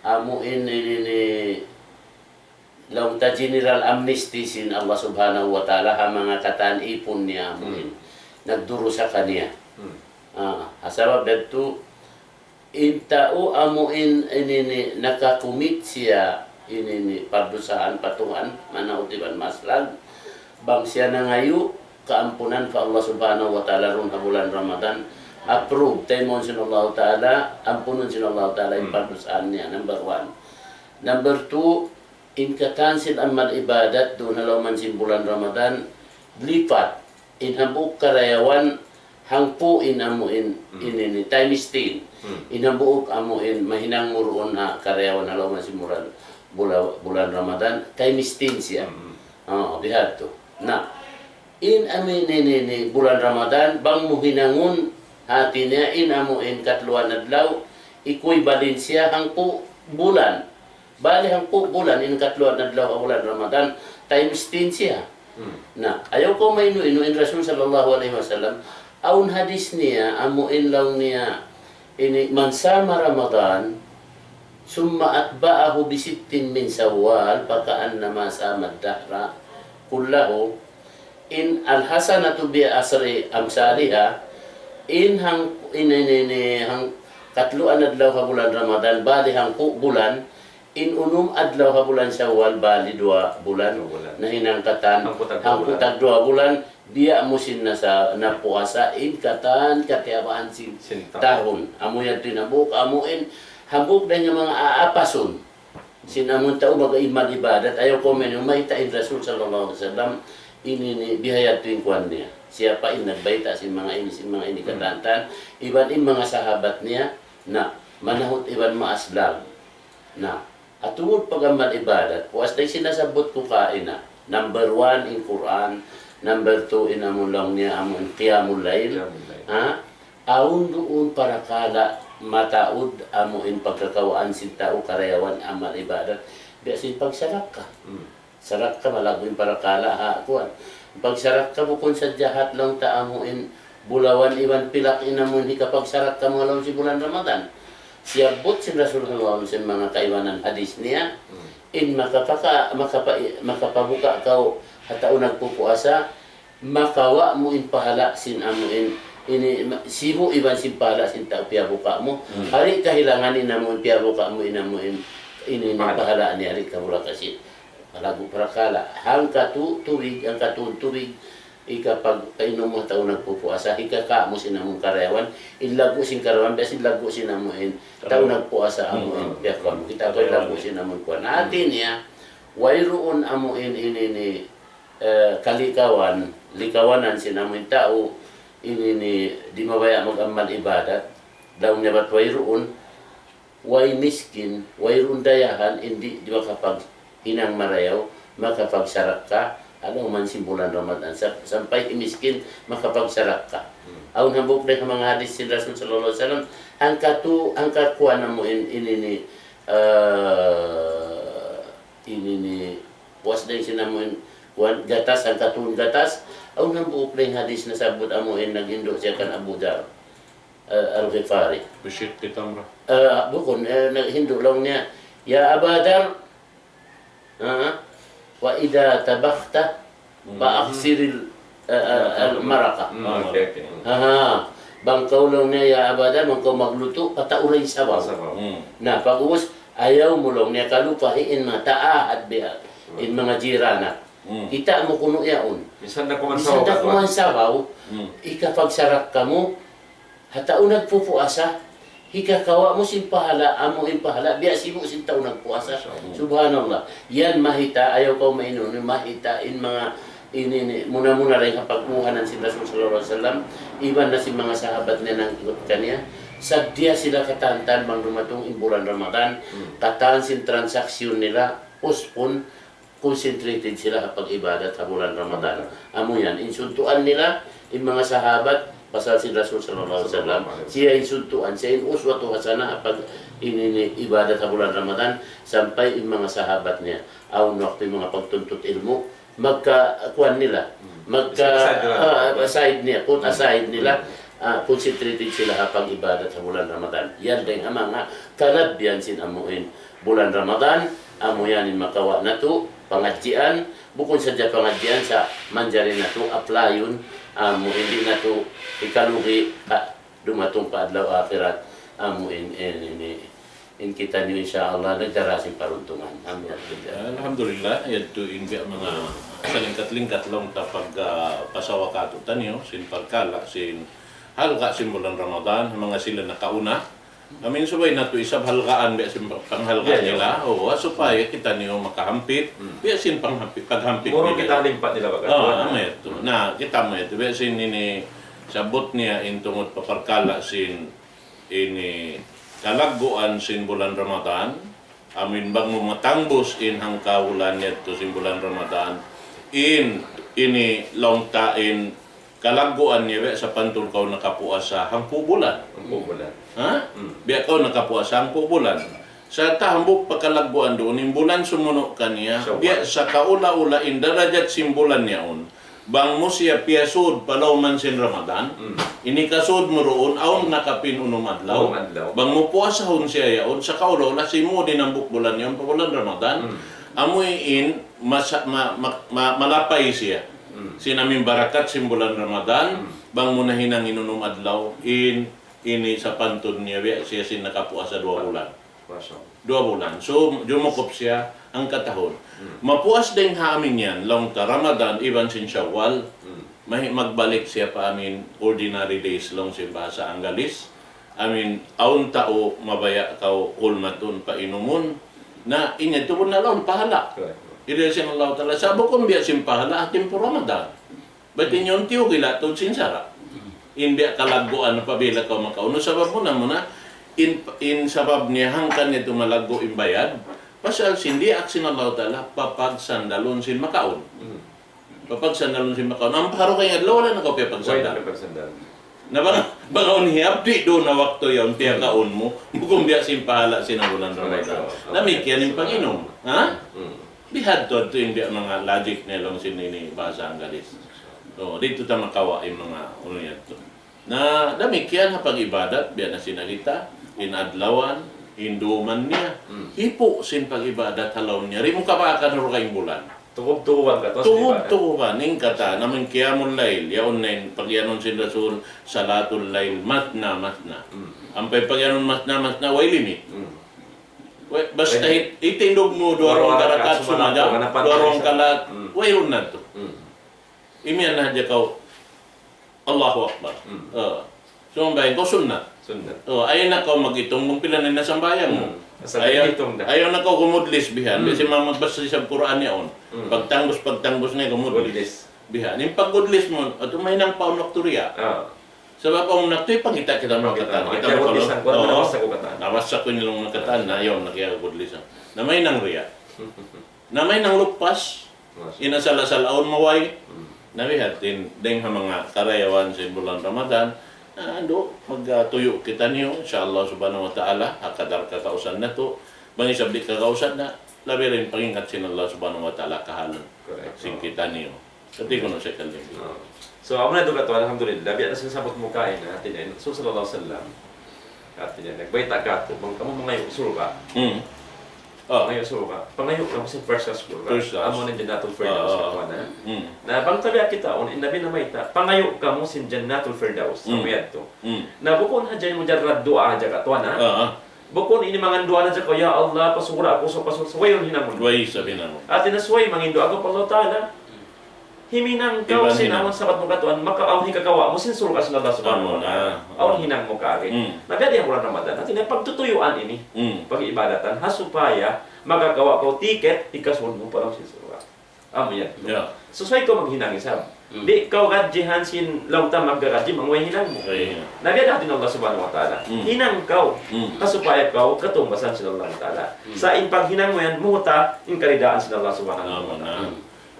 amu in, ini, ini, laung ta general amnesty sin Allah Subhanahu wa Ta'ala, ha manga katan ipun niya amu in. Hmm. Nagdurusa kaniya. Hmm. Ah, ha sabab yadtu, in tau amu in, ini, ini, nakakumit siya, ini, ini, pardusahan pa Tuhan, manaut iban maslag. Bang siya nangayu' kaampunan pa Allah Subhanahu wa Ta'ala duun ha bulan Ramadan, approve, taymaun sin Allah Ta'ala, ampunun sin Allah Ta'ala in, hmm, pardusahan niya, number one. Number two, in katan sin amal ibadat duun ha lawm sin bulan Ramadan, lipat. In hambuuk karayawan hangpu' in amu in, in ini, times ten. In hambuuk amu in mahinang mu duun ha karayawan ha lawm sin bulan, bula-, bulan Ramadan, times ten siya. Oo, bihadtu. Na, in amu ini, ini, ini bulan Ramadan, bang mu hinangun, hati niya, in amu in katluan adlaw, equivalent siya hangpu' bulan. Bali hangpu' bulan in katluan adlaw ha bulan Ramadan, times ten siya. Na, ayaw kaw mainu-inu, in Rasul sallallahu alayhi wasallam, awn hadith niya, amu in laung niya, ini, من صام رمضان ثم أتبعه بست من شوال فكأنما صام الدهر كله. In الحسنة بعشر أمثالها, in hang, in, in, in, in, hang katluan adlaw ha bulan Ramadan, bali hangpu' bulan, in unum adlaw ha bulan Shawwal, bali duwa bulan, nahinang katan, hangpu' tag duwa bulan, biya' mu sin nasa, napuasa, in katan, katiyabahan sin tahun. Amu yan tinabuuk, amu in, hambuuk dayn ha manga aapasun. Sin amun tau mag-imal ibadat, ayaw kaw mainu-inu, mayta' in Rasul sallallahu alayhi wasallam, ini, ini, bihayadtu in kuwan niya. Siya pa in nagbayta' sin manga ini, sin manga ini katantan, iban in manga sahabat niya, na, manahut iban maaslag. Na, ha tungud pag-amal ibadat, puas dayn sin nasabbut ku kaina, number one in Qur'an, number two in amun laung niya, amun qiyamul layl. Ha? Awn duun parakala' mataud amu in pagkakawaan sin tau karayawan amal ibadat. Biya' sin pagsarakka. Sarakka malaggu' in parakala' ha kuwan. Pagsarakka bukun sadja hat laung ta amu in bulawan iban pilak in amu in hikapagsarakka mu ha lawm sin bulan Ramadan. Siyabbut sin Rasul sallallahu alayhi wasallam manga kaibanan hadith niya, in makapaka-, makapa-, makapabuka' kaw ha tau nagpupuasa, makawa' mu in pahala' sin amu in, ini, ma-, sibu' iban sin pahala' sin tau piyabuka' mu. Di' kahilangan in amu in piyabuka' mu in amu in, ini, ini pahala' niya, di' kabulaka sin. Malaggu' parakala'. Hangkatu' tubig, hangkatu' tubig, hikapag-, painum mu ha tau nagpupuasa, hikaka' mu sin amu in karayawan, in laggu' sin karayawan, biya' sin laggu' sin amu in tau nagpuasa amu in, piyakuan mu. Kita' kaw in laggu' sin amu in kuwan. Hati niya, wayruun amu in, ini, ini, eh, kalikawan, likawanan sin amu in tau, ini, ini, di' mabaya' mag-amal ibadat, laung niya bat wayruun, way miskin, wayruun dayahan, in di', di' makapaghinang marayaw, makapagsarakka, ha lawm sin bulan Ramadan, sa-, sampay in miskin, makapagsarakka. Awn hambuuk dayn ha manga hadith sin Rasul sallallahu alayhi wasallam, hangkatu', hangkakuwan amu in, ini, ini, eh, ini, ini, puas dayn sin amu in, kuwan, gatas, hangkatuun gatas, awn hambuuk dayn hadith nasabbut amu in naghindu' siya kan Abu Dharr, eh, Al-Ghifari. بشق تمرة. Eh, bukun, eh, naghindu' laung niya, يا أبا ذر, ha? وإذا طبخت فأكثر ال-, eh, eh, المرقة. Ah, okay, okay. Aha. Bang kaw laung niya, ya Abu Dharr, bang kaw maglutu', patauran in sabaw. Sabaw. Na, pag'ubus, ayaw mu laung niya kalupahi in manga taahad biya', in manga jiran. Kita' mu kunu' yaun. Minsan da kuman sabaw. Minsan da kuman sabaw, hikapagsarakka mu, ha tau nagpupuasa, hikakawa' mu sin pahala', amu in pahala', biya' sibu' sin tau nagpuasa. Masya Allah. Subhanallah. Yan mahita, ayaw kaw mainu-inu, mahita in manga ini, ini, muna-muna dayn ha pagbuhanan sin Rasul sallallahu alayhi wasallam, iban na sin manga sahabat niya nangikut kaniya, sadja sila katantan bang dumatung in bulan Ramadan, katan sin transaksyon nila, uspun, concentrated sila ha pag-ibadat ha bulan Ramadan. Amu yan, in suntuan nila, in manga sahabat, pasal sin Rasul sallallahu alayhi wasallam, siya in suntuan, siya in uswatu hasanah ha pag-, ini, ini, ibadat ha bulan Ramadan, sampay in manga sahabat niya. Awn waktu in manga pagtuntut ilmu', magka, kuwan nila, magka, put aside nila, ah, concentrated sila ha pag-ibadat ha bulan Ramadan. Yan dayn ha manga kalabihan sin amu in bulan Ramadan, amu yan in makawa' natu' pangadjian, bukun sadja pangadjian sa' manjari natu' apply-un, amu in di' natu' hikalugi, ha, dumatung pa adlaw akhirat, amu in, in, in, in kitaniyu insya Allah nagdara sin paruntungan. Amu yan. Alhamdulillah, yadtu in biya' manga salingkat-lingkat laung ta pag, ah, pasawa katu'taniyu, sin parkala', sin halga' sin bulan Ramadan, manga sila nakauna, Amin subay natu' isab halgaan biya' sin panghalga' nila. Oo, supaya kitaniyu makahampit. Biya' sin panghampit, paghampit nila. Murung kita halimpat nila baga. Ah, amu yadtu. Na, kita' mu yadtu. Biya' sin ini sabbut niya in tungud pa parkala' sin ini kalagguan sin bulan Ramadan. Amin bang mu matangbus in hangkabulan yadtu sin bulan Ramadan. In, ini laung ta in kalagguan niya biya' sapantun kaw nakapuasa hangpu' bulan. Hangpu' bulan. Ha? Hmm. Biya' kaw nakapuasa hangpu' bulan. Sa' ta hambuuk pa kalagguan duun, in bulan sumunu' kaniya, biya' sa kaula-ula in darajat sin bulan yaun. Bang mu siya piyasud pa lawm sin Ramadan, ini kasud mu duun, awn na kapin unum adlaw. Unum adlaw. Bang mu puasahun siya yaun, sa kaula-ula simud in hambuuk bulan yaun pa bulan Ramadan, amu in masa-, ma-, ma-, ma-, malapay siya. Sin amin barakat sin bulan Ramadan, bang mu nahinang in unum adlaw, in, ini sapantun niya biya' siya sin nakapuasa duwa bulan. Masya Allah. Duwa bulan. So, jumukup siya hangkatahun. Mapuas dayn ha amin yan, laung ta Ramadan, iban sin Shawwal, mahi-, magbalik siya pa amin ordinary days, laung sin bahasa Anggalis. Amin, awn tau mabaya' kaw hulmatun pa inumun. Na, in yadtu na laung pahala'. Correct. Ida sin Allah Ta'ala, sa' bukun biya' sin pahala' ha timpu Ramadan. Bat in yaun tiyukila' tuud sin sara'. In biya' kalagguan apabila kaw makaun. Sabab muna-muna, in, in sabab niya hangkan niya tumalaggu' in bayad, pasal sin diyaak sin Allah Ta'ala, papagsandalun sin makaun. Papagsandalun sin makaun. Ampa ha dugaing adlaw, wala' na kaw piyapagsandal. Wala' na piyapagsandal. Na bang, bang awn hiyabdi duun na waktu yaun, piyakaun mu, bukun biya' sin pahala' sin bulan Ramadan. Correct. Damikkiyan in panginum. Ha? Bihadtu-hadtu in biya' manga logic nila laung sin ini bahasa Anggalis. So, didtu ta makawa' in manga unu yadtu. Na damikkiyan ha pag-ibadat, biya' na sin kita, in adlawan, in duman niya, hipu' sin pag-ibadat ha lawm niya. Di' mu kabaakan ha dugaing bulan. Tugub-tuguban katu' sin ibadat. Tugub-tuguban, in katan, amun qiyamul layl, yaun na in, pagiyanun sin Rasul, salatul layl, mathna, mathna. Ampa in pagiyanun mathna, mathna, way limit. Way, basta hit-, hitindug mu duwa-ruwa rakaat sumagawa', duwa-ruwa rakaat, wayruun na tu. Imiyan na hadja kaw, Allahu Akbar. Sumambahayang kaw sunnat. Sunnat. Ayaw na kaw mag-itung kung pila na in nasambahayang mu. Ayaw na kaw gumudlis bihan. Biya' sin manga magbasa sin Qur'an yaun. Pagtangbus, pagtangbus na gumudlis. Bihan. In pagudlis mu, atu mahinang pa awn waktu riya'. Sabab awn waktu, ipangita' kita manga katan. Kita manga katan. Nabasa ku in laung manga katan, na ayaw na kiyagudlisan. Na mahinang riya'. Na mahinang lupas. In asal-asal awn maway. Na bihatin, dayng ha manga karayawan sin bulan Ramadan, na andu', magtuyu' kitaniyu, insya Allah subhanahu wa ta'ala, ha kadar kakausan natu', bang isab di' kakausan na, labi ra in pangingat sin Allah subhanahu wa ta'ala kahalan sin kitaniyu. Kati' kunu' sa kalding. So, amu na yadtu katu', alhamdulillah, biya' na sin sabbut mu kaina, hati niya, Rasul sallallahu alayhi wasallam, hati niya, nagbayta' katu', bang kamu mangayu' surga'. Mangayu' surga'. Pangayu' kamu sin first class surga'. First class. Amu na in Jannatul Firdaus, katu' na. Na bang tabiya' kita, in Nabi namayta', pangayu' kamu sin Jannatul Firdaus. Amu yadtu. Na bukun hadja in mujarrad duwaa hadja katu' na. Bukun ini mangan duwaa na hadja kaw, "Ya Allah, pasura' aku, so pasura'," subay yaun hinangun. Subay isab hinangun. Hati niya subay mangayu' duwaa kaw pa Allah Ta'ala. Himinang kaw sin amun sabbut mu katu', maka awn hikakawa' mu sin surga' sin Allah Subhanahu wa Ta'ala. Awn hinang mu kaagi. Na biya' diin bulan Ramadan. Hati niya pagtutuyuan ini. Pag-ibadatan. Ha supaya makakawa' kaw ticket, hikasud mu pa lawm sin surga'. Amu yan. So, subay kaw maghinang isab. Di' kaw gadjihan sin laung ta maggagadji, bang way hinang mu. Na biya' da hati Allah Subhanahu wa Ta'ala. Hinang kaw. Ha supaya kaw katungbasan sin Allah Ta'ala. Sa' in paghinang mu yan, muhuta in karidaan sin Allah Subhanahu wa Ta'ala.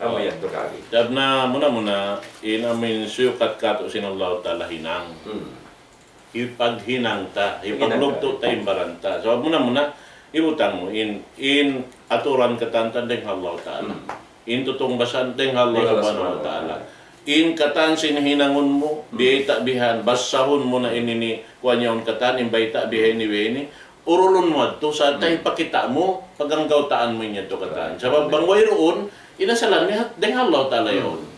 Amu yan tu kaagi. Sabab na muna-muna, in amin suyukat katu' sin Allah Ta'ala hinang. Hipaghinang ta, hipaglugtu' ta in baran ta. Sabab muna-muna, ibutang mu, in, in aturan katan ta dayng ha Allah Ta'ala. In tutungbasan dayng ha Allah Subhanahu wa Ta'ala. In katan sin hinangun mu, biyayta' bihan, basahun mu na in ini, kuwan yaun katan, in bayta' biha ini, biha ini, urulun mu yadtu sa' ta hipakita' mu, paganggawtaan mu in yadtu katan. Sabab bang wayruun, in asalan niya, dayng ha Allah Ta'ala yaun.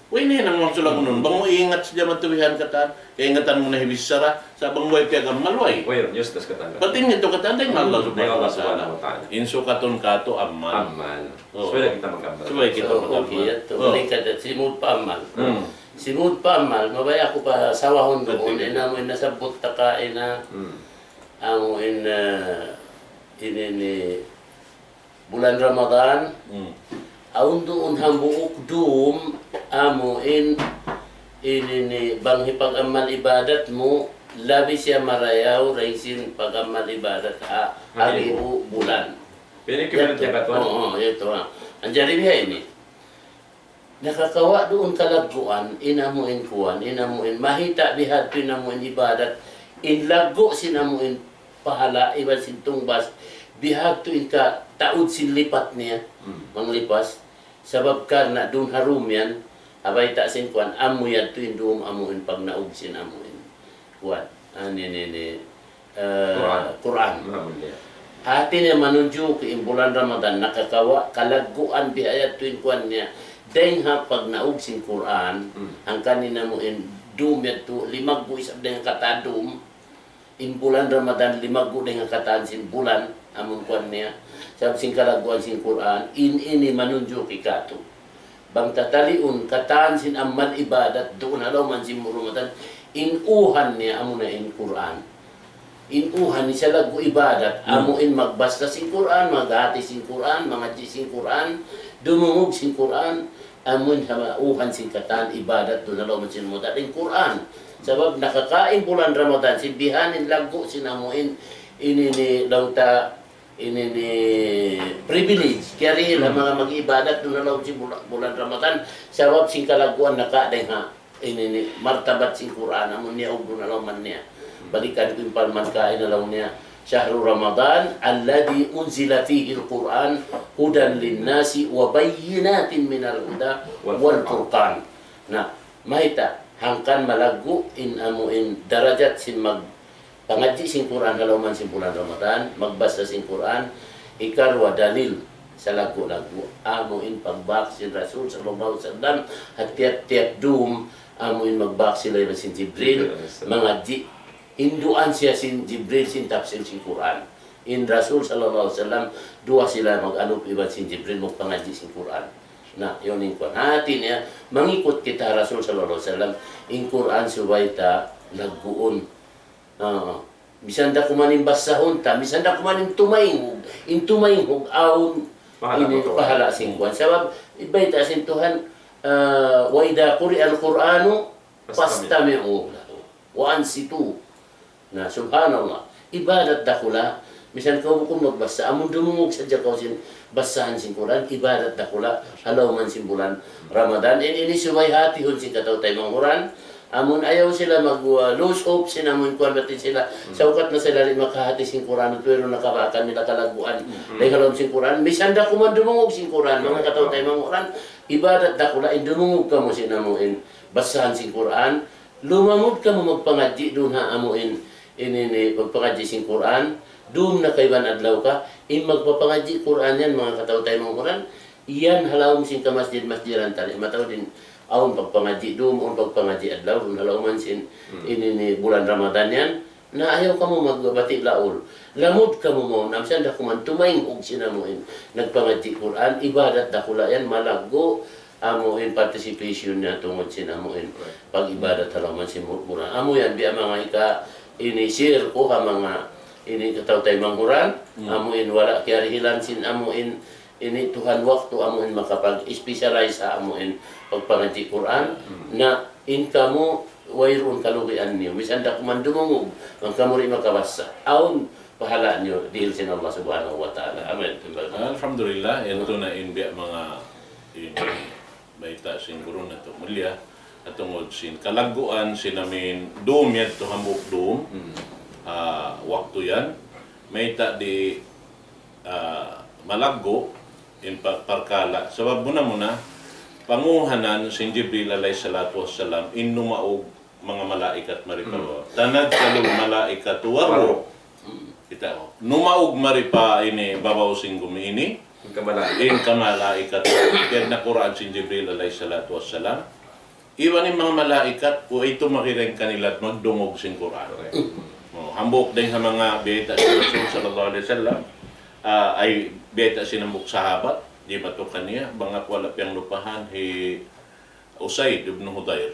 Way na hinang mu sulagunun. Bang mu ingat sadja madtu bihan katan, kaingatan mu na hibichara, sa' bang way piyag-amal way. Way, useless katan. Bat in yadtu katan, dayng ha Allah Subhanahu wa Ta'ala. In sukatun katu' amal. Amal. Subay kita mag-amal. Subay kita mag-amal. Balik kita, simud pa amal. Simud pa amal, mabaya' aku pa sawahun duun, in amu in nasabbut ta kaina. Amu in, ah, ini ini bulan Ramadan, awn duun hambuuk dum, amu in ini ini bang hipag-amal ibadat mu, labi siya marayaw dayn sin pag-amal ibadat ha, ha gibu bulan. Pwede ka. Yadtu. Yan, oo, yadtu, ha. Manjari biha ini. Nakakawa' duun kalagguan, in amu in kuwan, in amu in mahita' bihadtu in amu in ibadat, in laggu' sin amu in pahala', iban sin tungbas, bihadtu in kataud sin lipat niya, manglipas. Sabab karna' duun ha dum yan, ha bayta' sin kuwan, amu yadtu in dum amu in pagnaug sin amu in kuwan. Ani ini, eh, Qur'an. Qur'an. Alhamdulillah. Hati niya manunjuki in bulan Ramadan nakakawa' kalagguan biha yadtu in kuwan niya. Dayn ha pagnaug sin Qur'an, hangkan in amu in dum yadtu, limaggu' isab dayn ha katan dum. In bulan Ramadan limaggu' dayn ha katan sin bulan, amu in kuwan niya. Sabab sin kalagguan sin Qur'an, in ini manunjuki katu'. Bang tataliun katan sin amal ibadat duun ha lawm sin Ramadan, in uhan niya amuna in Qur'an. In uhan niya sa laggu' ibadat, amu in magbasa sin Qur'an, maghati sin Qur'an, mangadji' sin Qur'an, dumungug sin Qur'an, amu in ha uhan sin katan ibadat duun ha lawm sin Ramadan, in Qur'an. Sabab nakakain bulan Ramadan, sin bihan in laggu' sin amu in, ini ini laung ta, ini ini privilege. Kiyarihil ha manga mag-ibadat duun ha lawm sin bula-, bulan Ramadan, sabab sin kalagguan naka dayn ha, ini ini martabat sin Qur'an, amu niya ugdun ha lawm niya. Balikan ku in parman kaina laung niya, شهر رمضان الذي أنزل فيه القرآن هدى للناس وبينات من الهدى والفرقان. Na, mayta', hangkan malaggu' in amu in darajat sin mag-, pangadji' sin Qur'an ha lawm sin bulan Ramadan, magbasa sin Qur'an, hikaruwa dalil sa laggu'-laggu', amu in pagbak sin Rasul sallallahu alayhi wasallam, ha tiyap-tiyap dum, amu in magbak sila iban sin Jibril, mangadji', hinduan siya sin Jibril sin tafsir sin Qur'an. In Rasul sallallahu alayhi wasallam, duwa sila mag-anup iban sin Jibril magpangadji' sin Qur'an. Na, yaun in kuwan. Hati niya, mangikut kita Rasul sallallahu alayhi wasallam, in Qur'an subay ta lagguun. Ah, misan da kuman in basahun ta, misan da kuman in tumaynghug, in tumaynghug awn pahala sin kuwan. Sabab, bayta' sin Tuhan, ah, وإذا قرئ القرآن فاستمعوا له وأنصتوا. Na, subhanallah. Ibadat dakula'. Misan kaw bukun magbasa, amun dumungug sadja kaw sin basahan sin Qur'an, ibadat dakula'. Ha lawm sin bulan Ramadan. In ini subay hatihun sin kataw-taymanghuran. Amun ayaw sila mag, uh, lose hope sin amun kuwan batin sila. Sa' ukat na sila di' makahati sin Qur'an, wayruun na kabakan nila kalagguan. Dayn ha lawm sin Qur'an, misan da kuman dumungug sin Qur'an, manga kataw-taymanghuran, ibadat dakula' in dumungug kamu sin amu in basahan sin Qur'an, lumamud kamu magpangadji' duun ha amu in, in, in, in, pagpangadji' sin Qur'an, dum na kaiban adlaw ka, in magpapangadji' Qur'an yan, manga kataw-taymanghuran, yan ha lawm sin kamasjid-masjidan tali, mataud in, awn pagpangadji' dum, awn pagpangadji' adlaw, duun ha lawm sin, in, in, in, bulan Ramadan yan, na ayaw kamu magbati' laul. Lamud kamu mawn, na misan da kuman tumaynghug sin amu in, nagpangadji' Qur'an, ibadat dakula' yan, malaggu', amu in participation niya tungud sin amu in pag-ibadat ha lawm sin bu-, bulan. Amu yan, biya' manga ika ini share ku ha manga ini kataw-taymanghuran, amu in wala' kiyarihilan sin amu in ini tuhan waktu amu in makapag-specialize ha amu in pagpangadji' Qur'an, na in kamu wayruun kalugian niyu. Misan da kuman dumungug, bang kamu di' makabasa. Awn pahala' niyu dihil sin Allah Subhanahu wa Ta'ala. Amin. Alhamdulillah, yadtu na in biya' manga ini bayta' sin guru natu' mulia, ha tungud sin kalagguan sin amu in dum yadtu hambuuk dum, ah, waktu yan, mayta' di', ah, malaggu' in pa-, parkala'. Sabab muna-muna, panguhanan sin Jibril alayhi salatu wassalam, in numaug manga malaikat mari pa bawah. تنزل الملائكة والروح. Kita', numaug mari pa ini, babaw sin gumi ini. In kamalaikat. In kamalaikat. Piyagnakuraan sin Jibril alayhi salatu wassalam. Iban in manga malaikat, way tumakireng kanila magdungug sin Qur'an. Correct. Oh, hambuuk dayn ha manga biyayta' sin Rasul sallallahu alayhi wasallam, ah, ay biyayta' sin hambuuk sahabat, di' matukan niya, bang aku wala' piyanglupahan, hi Usaid ibn Hudayr.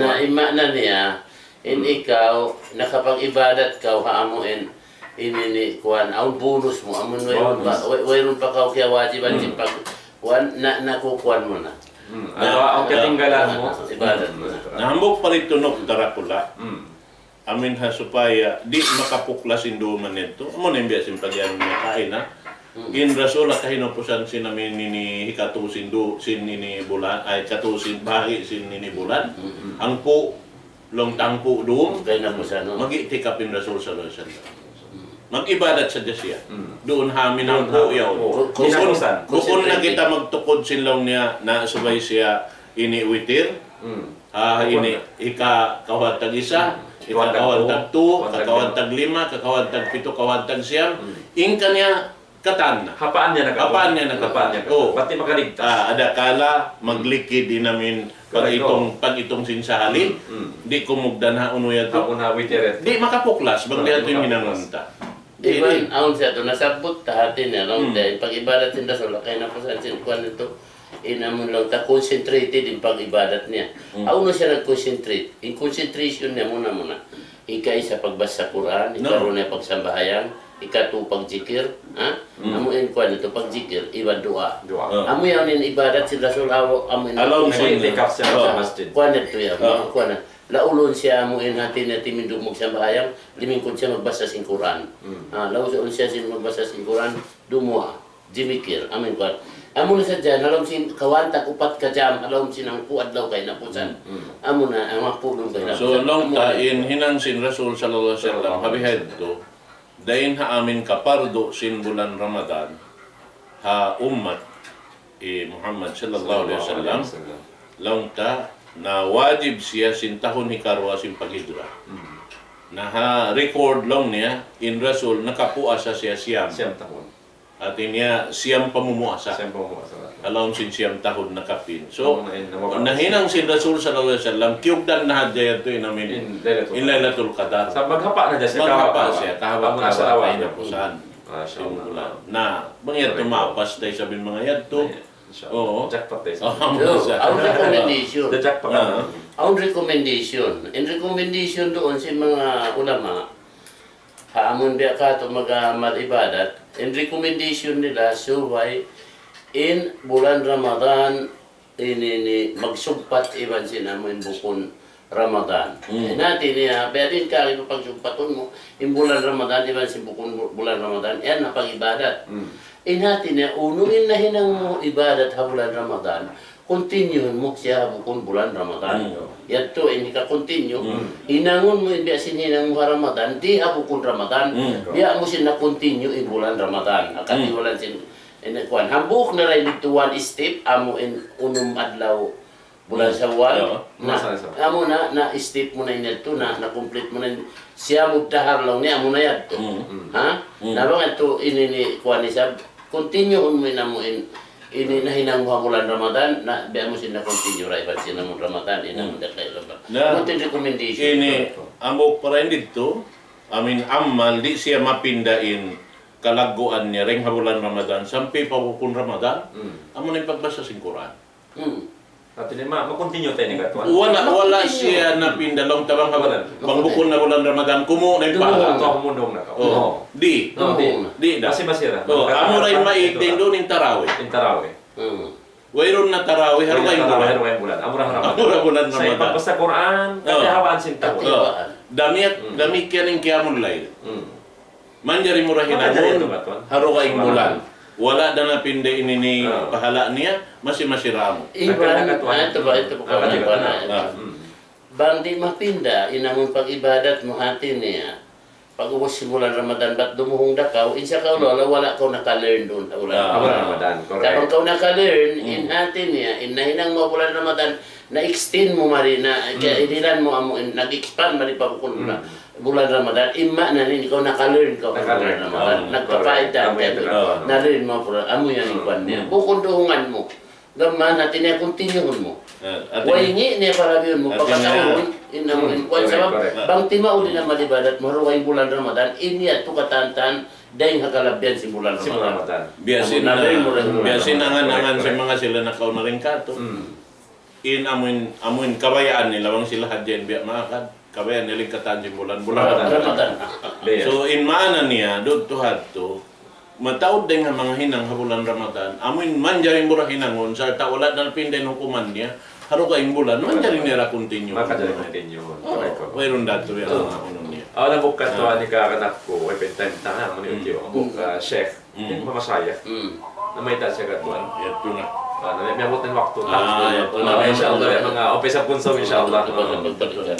Na, in maana niya, in ikaw, nakapag-ibadat kaw, ha amu in, in ini, kuwan, awn bonus mu, amun wayruun pa, way-, wayruun pa kaw kiyawajiban sin pag-, kuwan, na, nakukuwan mu na. Hmm. Atawa awn katinggalan mu. Na, ibadat mu na. Na hambuuk pa rin tunuk darakula. Hmm. Amin ha supaya di' makapuklas in duman yadtu. Amu na in biya' sin pag-iyan niya kaina. In Rasul ha kahinapusan sin amu in ini hikatu sin du-, sin ini bulan, ay, hikatu sin bahagi' sin ini bulan. Hangpu', laung ta hangpu' dum. Kahinapusan, no? Mag-i'tikaf in Rasul sallallahu alayhi wasallam. Mag-ibadat sadja siya. Duun ha amu in hangpu' yaun. Bukun, bukun na kita magtukud sin laung niya na subay siya ini witir. Ha, ini, hika-, kawhaan tag isa, hika-, kawhaan tag tu, kawhaan tag lima, kawhaan tag pitu, kawhaan tag siyam. In kaniya katan na. Hapaan niya na katan. Hapaan niya na katan. Hapaan niya na katan. Oh. Bat di' makaligtas. Ah, adakala maglikid in amu in pag-itung, pag-itung sin sahali. Di' kumugdan ha unu yadtu. Ha unu ha witir yadtu. Di' makapuklas, bang di' yadtu in hinangun ta. Iban, awn siya tu, nasabbut ta hati niya, laung ta, in pag-ibadat sin Rasul, kahinapusan sin kuwan yadtu, in amu in laung ta, concentrated in pag-ibadat niya. Hawnu siya nag-concentrate? In concentration niya muna-muna. Ika-isa pagbasa Qur'an, ikaruwa niya pagsambahayang, ikatu pagjikir, ha? Amu in kuwan yadtu, pagjikir, iban duwaa. Duwaa. Amu yan in ibadat sin Rasul, aw, amu in. Alam sa. Nag-i'tikaf siya sa masjid. Kuwan yadtu yan, kuwan na. Laulun siya amu in hati niya timindug magsambahayang, limingkud siya magbasa sin Qur'an. Ah, laulun siya sin magbasa sin Qur'an, dumuwaa, jimikir, amu in kuwan. Amu na sadja, ha lawm sin kawhaan tag upat ka jam, ha lawm sin hangpu' adlaw kahinapusan. Amu na, hangpu' dum kahinapusan. So, laung ta in hinang sin Rasul sallallahu alayhi wasallam, ha bihadtu, dayn ha amu in kapardu sin bulan Ramadan, ha ummat hi Muhammad sallallahu alayhi wasallam, laung ta, na wajib siya sin tahun hikaruwa sin paghijra. Na ha record laung niya, in Rasul nakapuasa siya siyam. Siyam tahun. Hati niya, siyam pamumuasa. Siyam pamumuasa. Ha lawm sin siyam tahun nakapin. So, nahinang sin Rasul sallallahu alayhi wasallam, kiyugdan na hadja yadtu in amu in, in Laylatul Qadar. Sa' maghapa na hadja siya, maghapa siya, kahaba', kahaba' kahinapusan. Masya Allah. Na, bang yadtu mapas ta isab in manga yadtu. Oo. Jackpot ta isab. Oo, awn recommendation. The jackpot. Awn recommendation. In recommendation duun sin manga ulama, ha amun biya' katu' mag-amal ibadat, in recommendation nila, subay in bulan Ramadan, ini, ini, magsugpat iban sin amu in bukun Ramadan. In hati niya, biya' diin ka, iba pagsugpatun mu, in bulan Ramadan, iban sin bukun bu-, bulan Ramadan, yan na pag-ibadat. In hati niya, unu in nahinang mu ibadat ha bulan Ramadan, continue mu siya ha bukun bulan Ramadan. Yadtu in hika-continue, hinangun mu in biya' sin hinang mu ha Ramadan, di ha bukun Ramadan, biya' mu sin na-continue in bulan Ramadan. Akatiwalan sin, in kuwan. Hambuuk na ra in didtu one step, amu in unum adlaw bulan Shawwal. Na, amu na, na-step mu na in yadtu, na, na-complete mu na in siyamud dahar laung niya, amu na yadtu. Ha? Na bang yadtu ini ni kuwan isab, continue mu in amu in, ini nahinang mu ha bulan Ramadan, na biya' mu sin na-continue ra iban sin amu Ramadan, in amu dakay Ramadan. Na, amu in recommendation. Ini, amu pa ra in didtu, amu in amal, di' siya mapinda in kalagguan niya, dayn ha bulan Ramadan, sampay pa bukun Ramadan, amu na in pagbasa sin Qur'an. Hati niya, ma-, ma-continue ta ini katuan. Wala', wala' siya napinda laung ta bang ha bulan. Bang bukun na bulan Ramadan, kumu na in pahala. Tumundung na kaw. Oh. Di'. Di' da. Masi-masi ra. Oh, amu ra in maig duun in tarawih. In tarawih. Wayruun na tarawih, ha dugaing bulan. Ha dugaing bulan. Amu ra Ramadan. Amu ra bulan Ramadan. Sa' in pagbasa Qur'an, katihabaan sin tahun. Damikkiyan in qiyamul layl. Manjari mu ra hinangun ha dugaing bulan. Wala' da napinda ini in pahala niya, masi-masi ra amu. Iban, ah, ito ba, ito ba, ito ba, ito ba. Bang di' mapinda in amun pag-ibadat mu hati niya, pag-ubus sin bulan Ramadan, bat dumuhung da kaw, in sa kaw laung, wala' kaw naka-learn duun ha bulan Ramadan. Bang kaw naka-learn, in hati niya, in nahinang mu bulan Ramadan, na-extend mu mari, na, kaya inilan mu amu, in, nag-expand mari pa bukun bulan. Bulan Ramadan, in maana niya ikaw naka-learn kaw bulan Ramadan. Nagpapaida ka, na-learn mu bulan, amu yan in kuwan niya. Bukun duhungan mu. Gam maana, hati niya, continue mu. Way ngi' niya parabihun mu, pagkataon, in amu in kuwan, sabab, bang timaud in amal ibadat mu, ha dugaing bulan Ramadan, in yadtu katan-katan, dayn ha kalabihan sin bulan Ramadan. Biya' sin, biya' sin angan-angan sin manga sila nakauna dayn kātu'. In amuin, amuin kabayaan nila bang sila hadja in biya' maakad. Kabayaan nila in katan sin bulan, bulan Ramadan. Ramadan. So, in maana niya, dudtu hadtu, mataud dayn ha manga hinang ha bulan Ramadan. Amuin manjari mu ra hinangun, sarta' wala' na napinda in hukuman niya, ha dugaing bulan, manjari niya ra continue. Manjari continue. Oh, wayruun da tuud yan manga unu niya. Awn hambuuk katuan ini kakanak ku, way pagtaym-taym, amu ini, hambuuk, ah, sheikh. Ini pa masayikh. Hmm. Na mayta' siya katuan. Yadtu na. Ah, na, miyabut na in waktu. Ah, yadtu na. Insha Allah, manga umpisa bunsu, insha Allah. Yadtu na.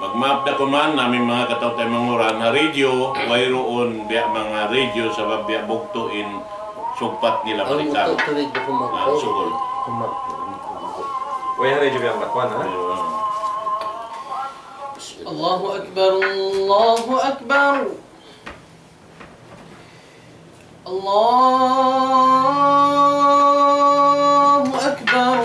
Magmaap da kuman, amu in manga kataw-taymanghuran, ha radyo, wayruun biya' manga radyo, sabab biya' bugtu' in sugpat nila balikan. Ah, sugul. Way ha radyo biya' bugtu', ha? Ayun. الله أكبر، الله أكبر. الله أكبر،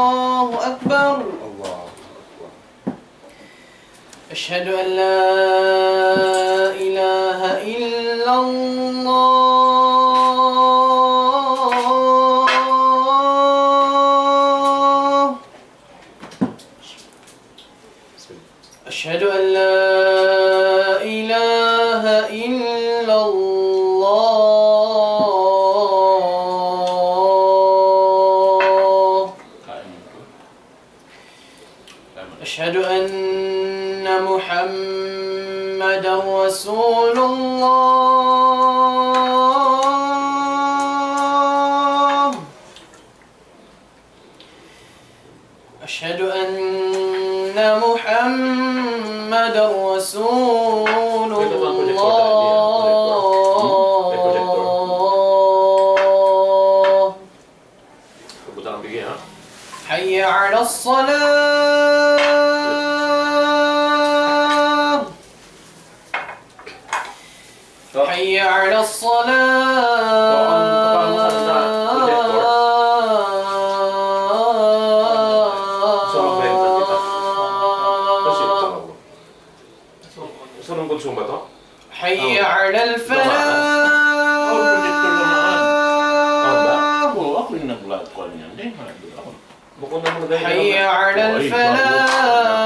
الله أكبر. أشهد أن لا إله إلا الله. أشهد أن لا إله إلا الله. أشهد أن محمدا رسول الله. أشهد أن محمدا رسول الله. حي على الصلاة. حي على الصلاة. حي على الفلاح. حي على الفلاح.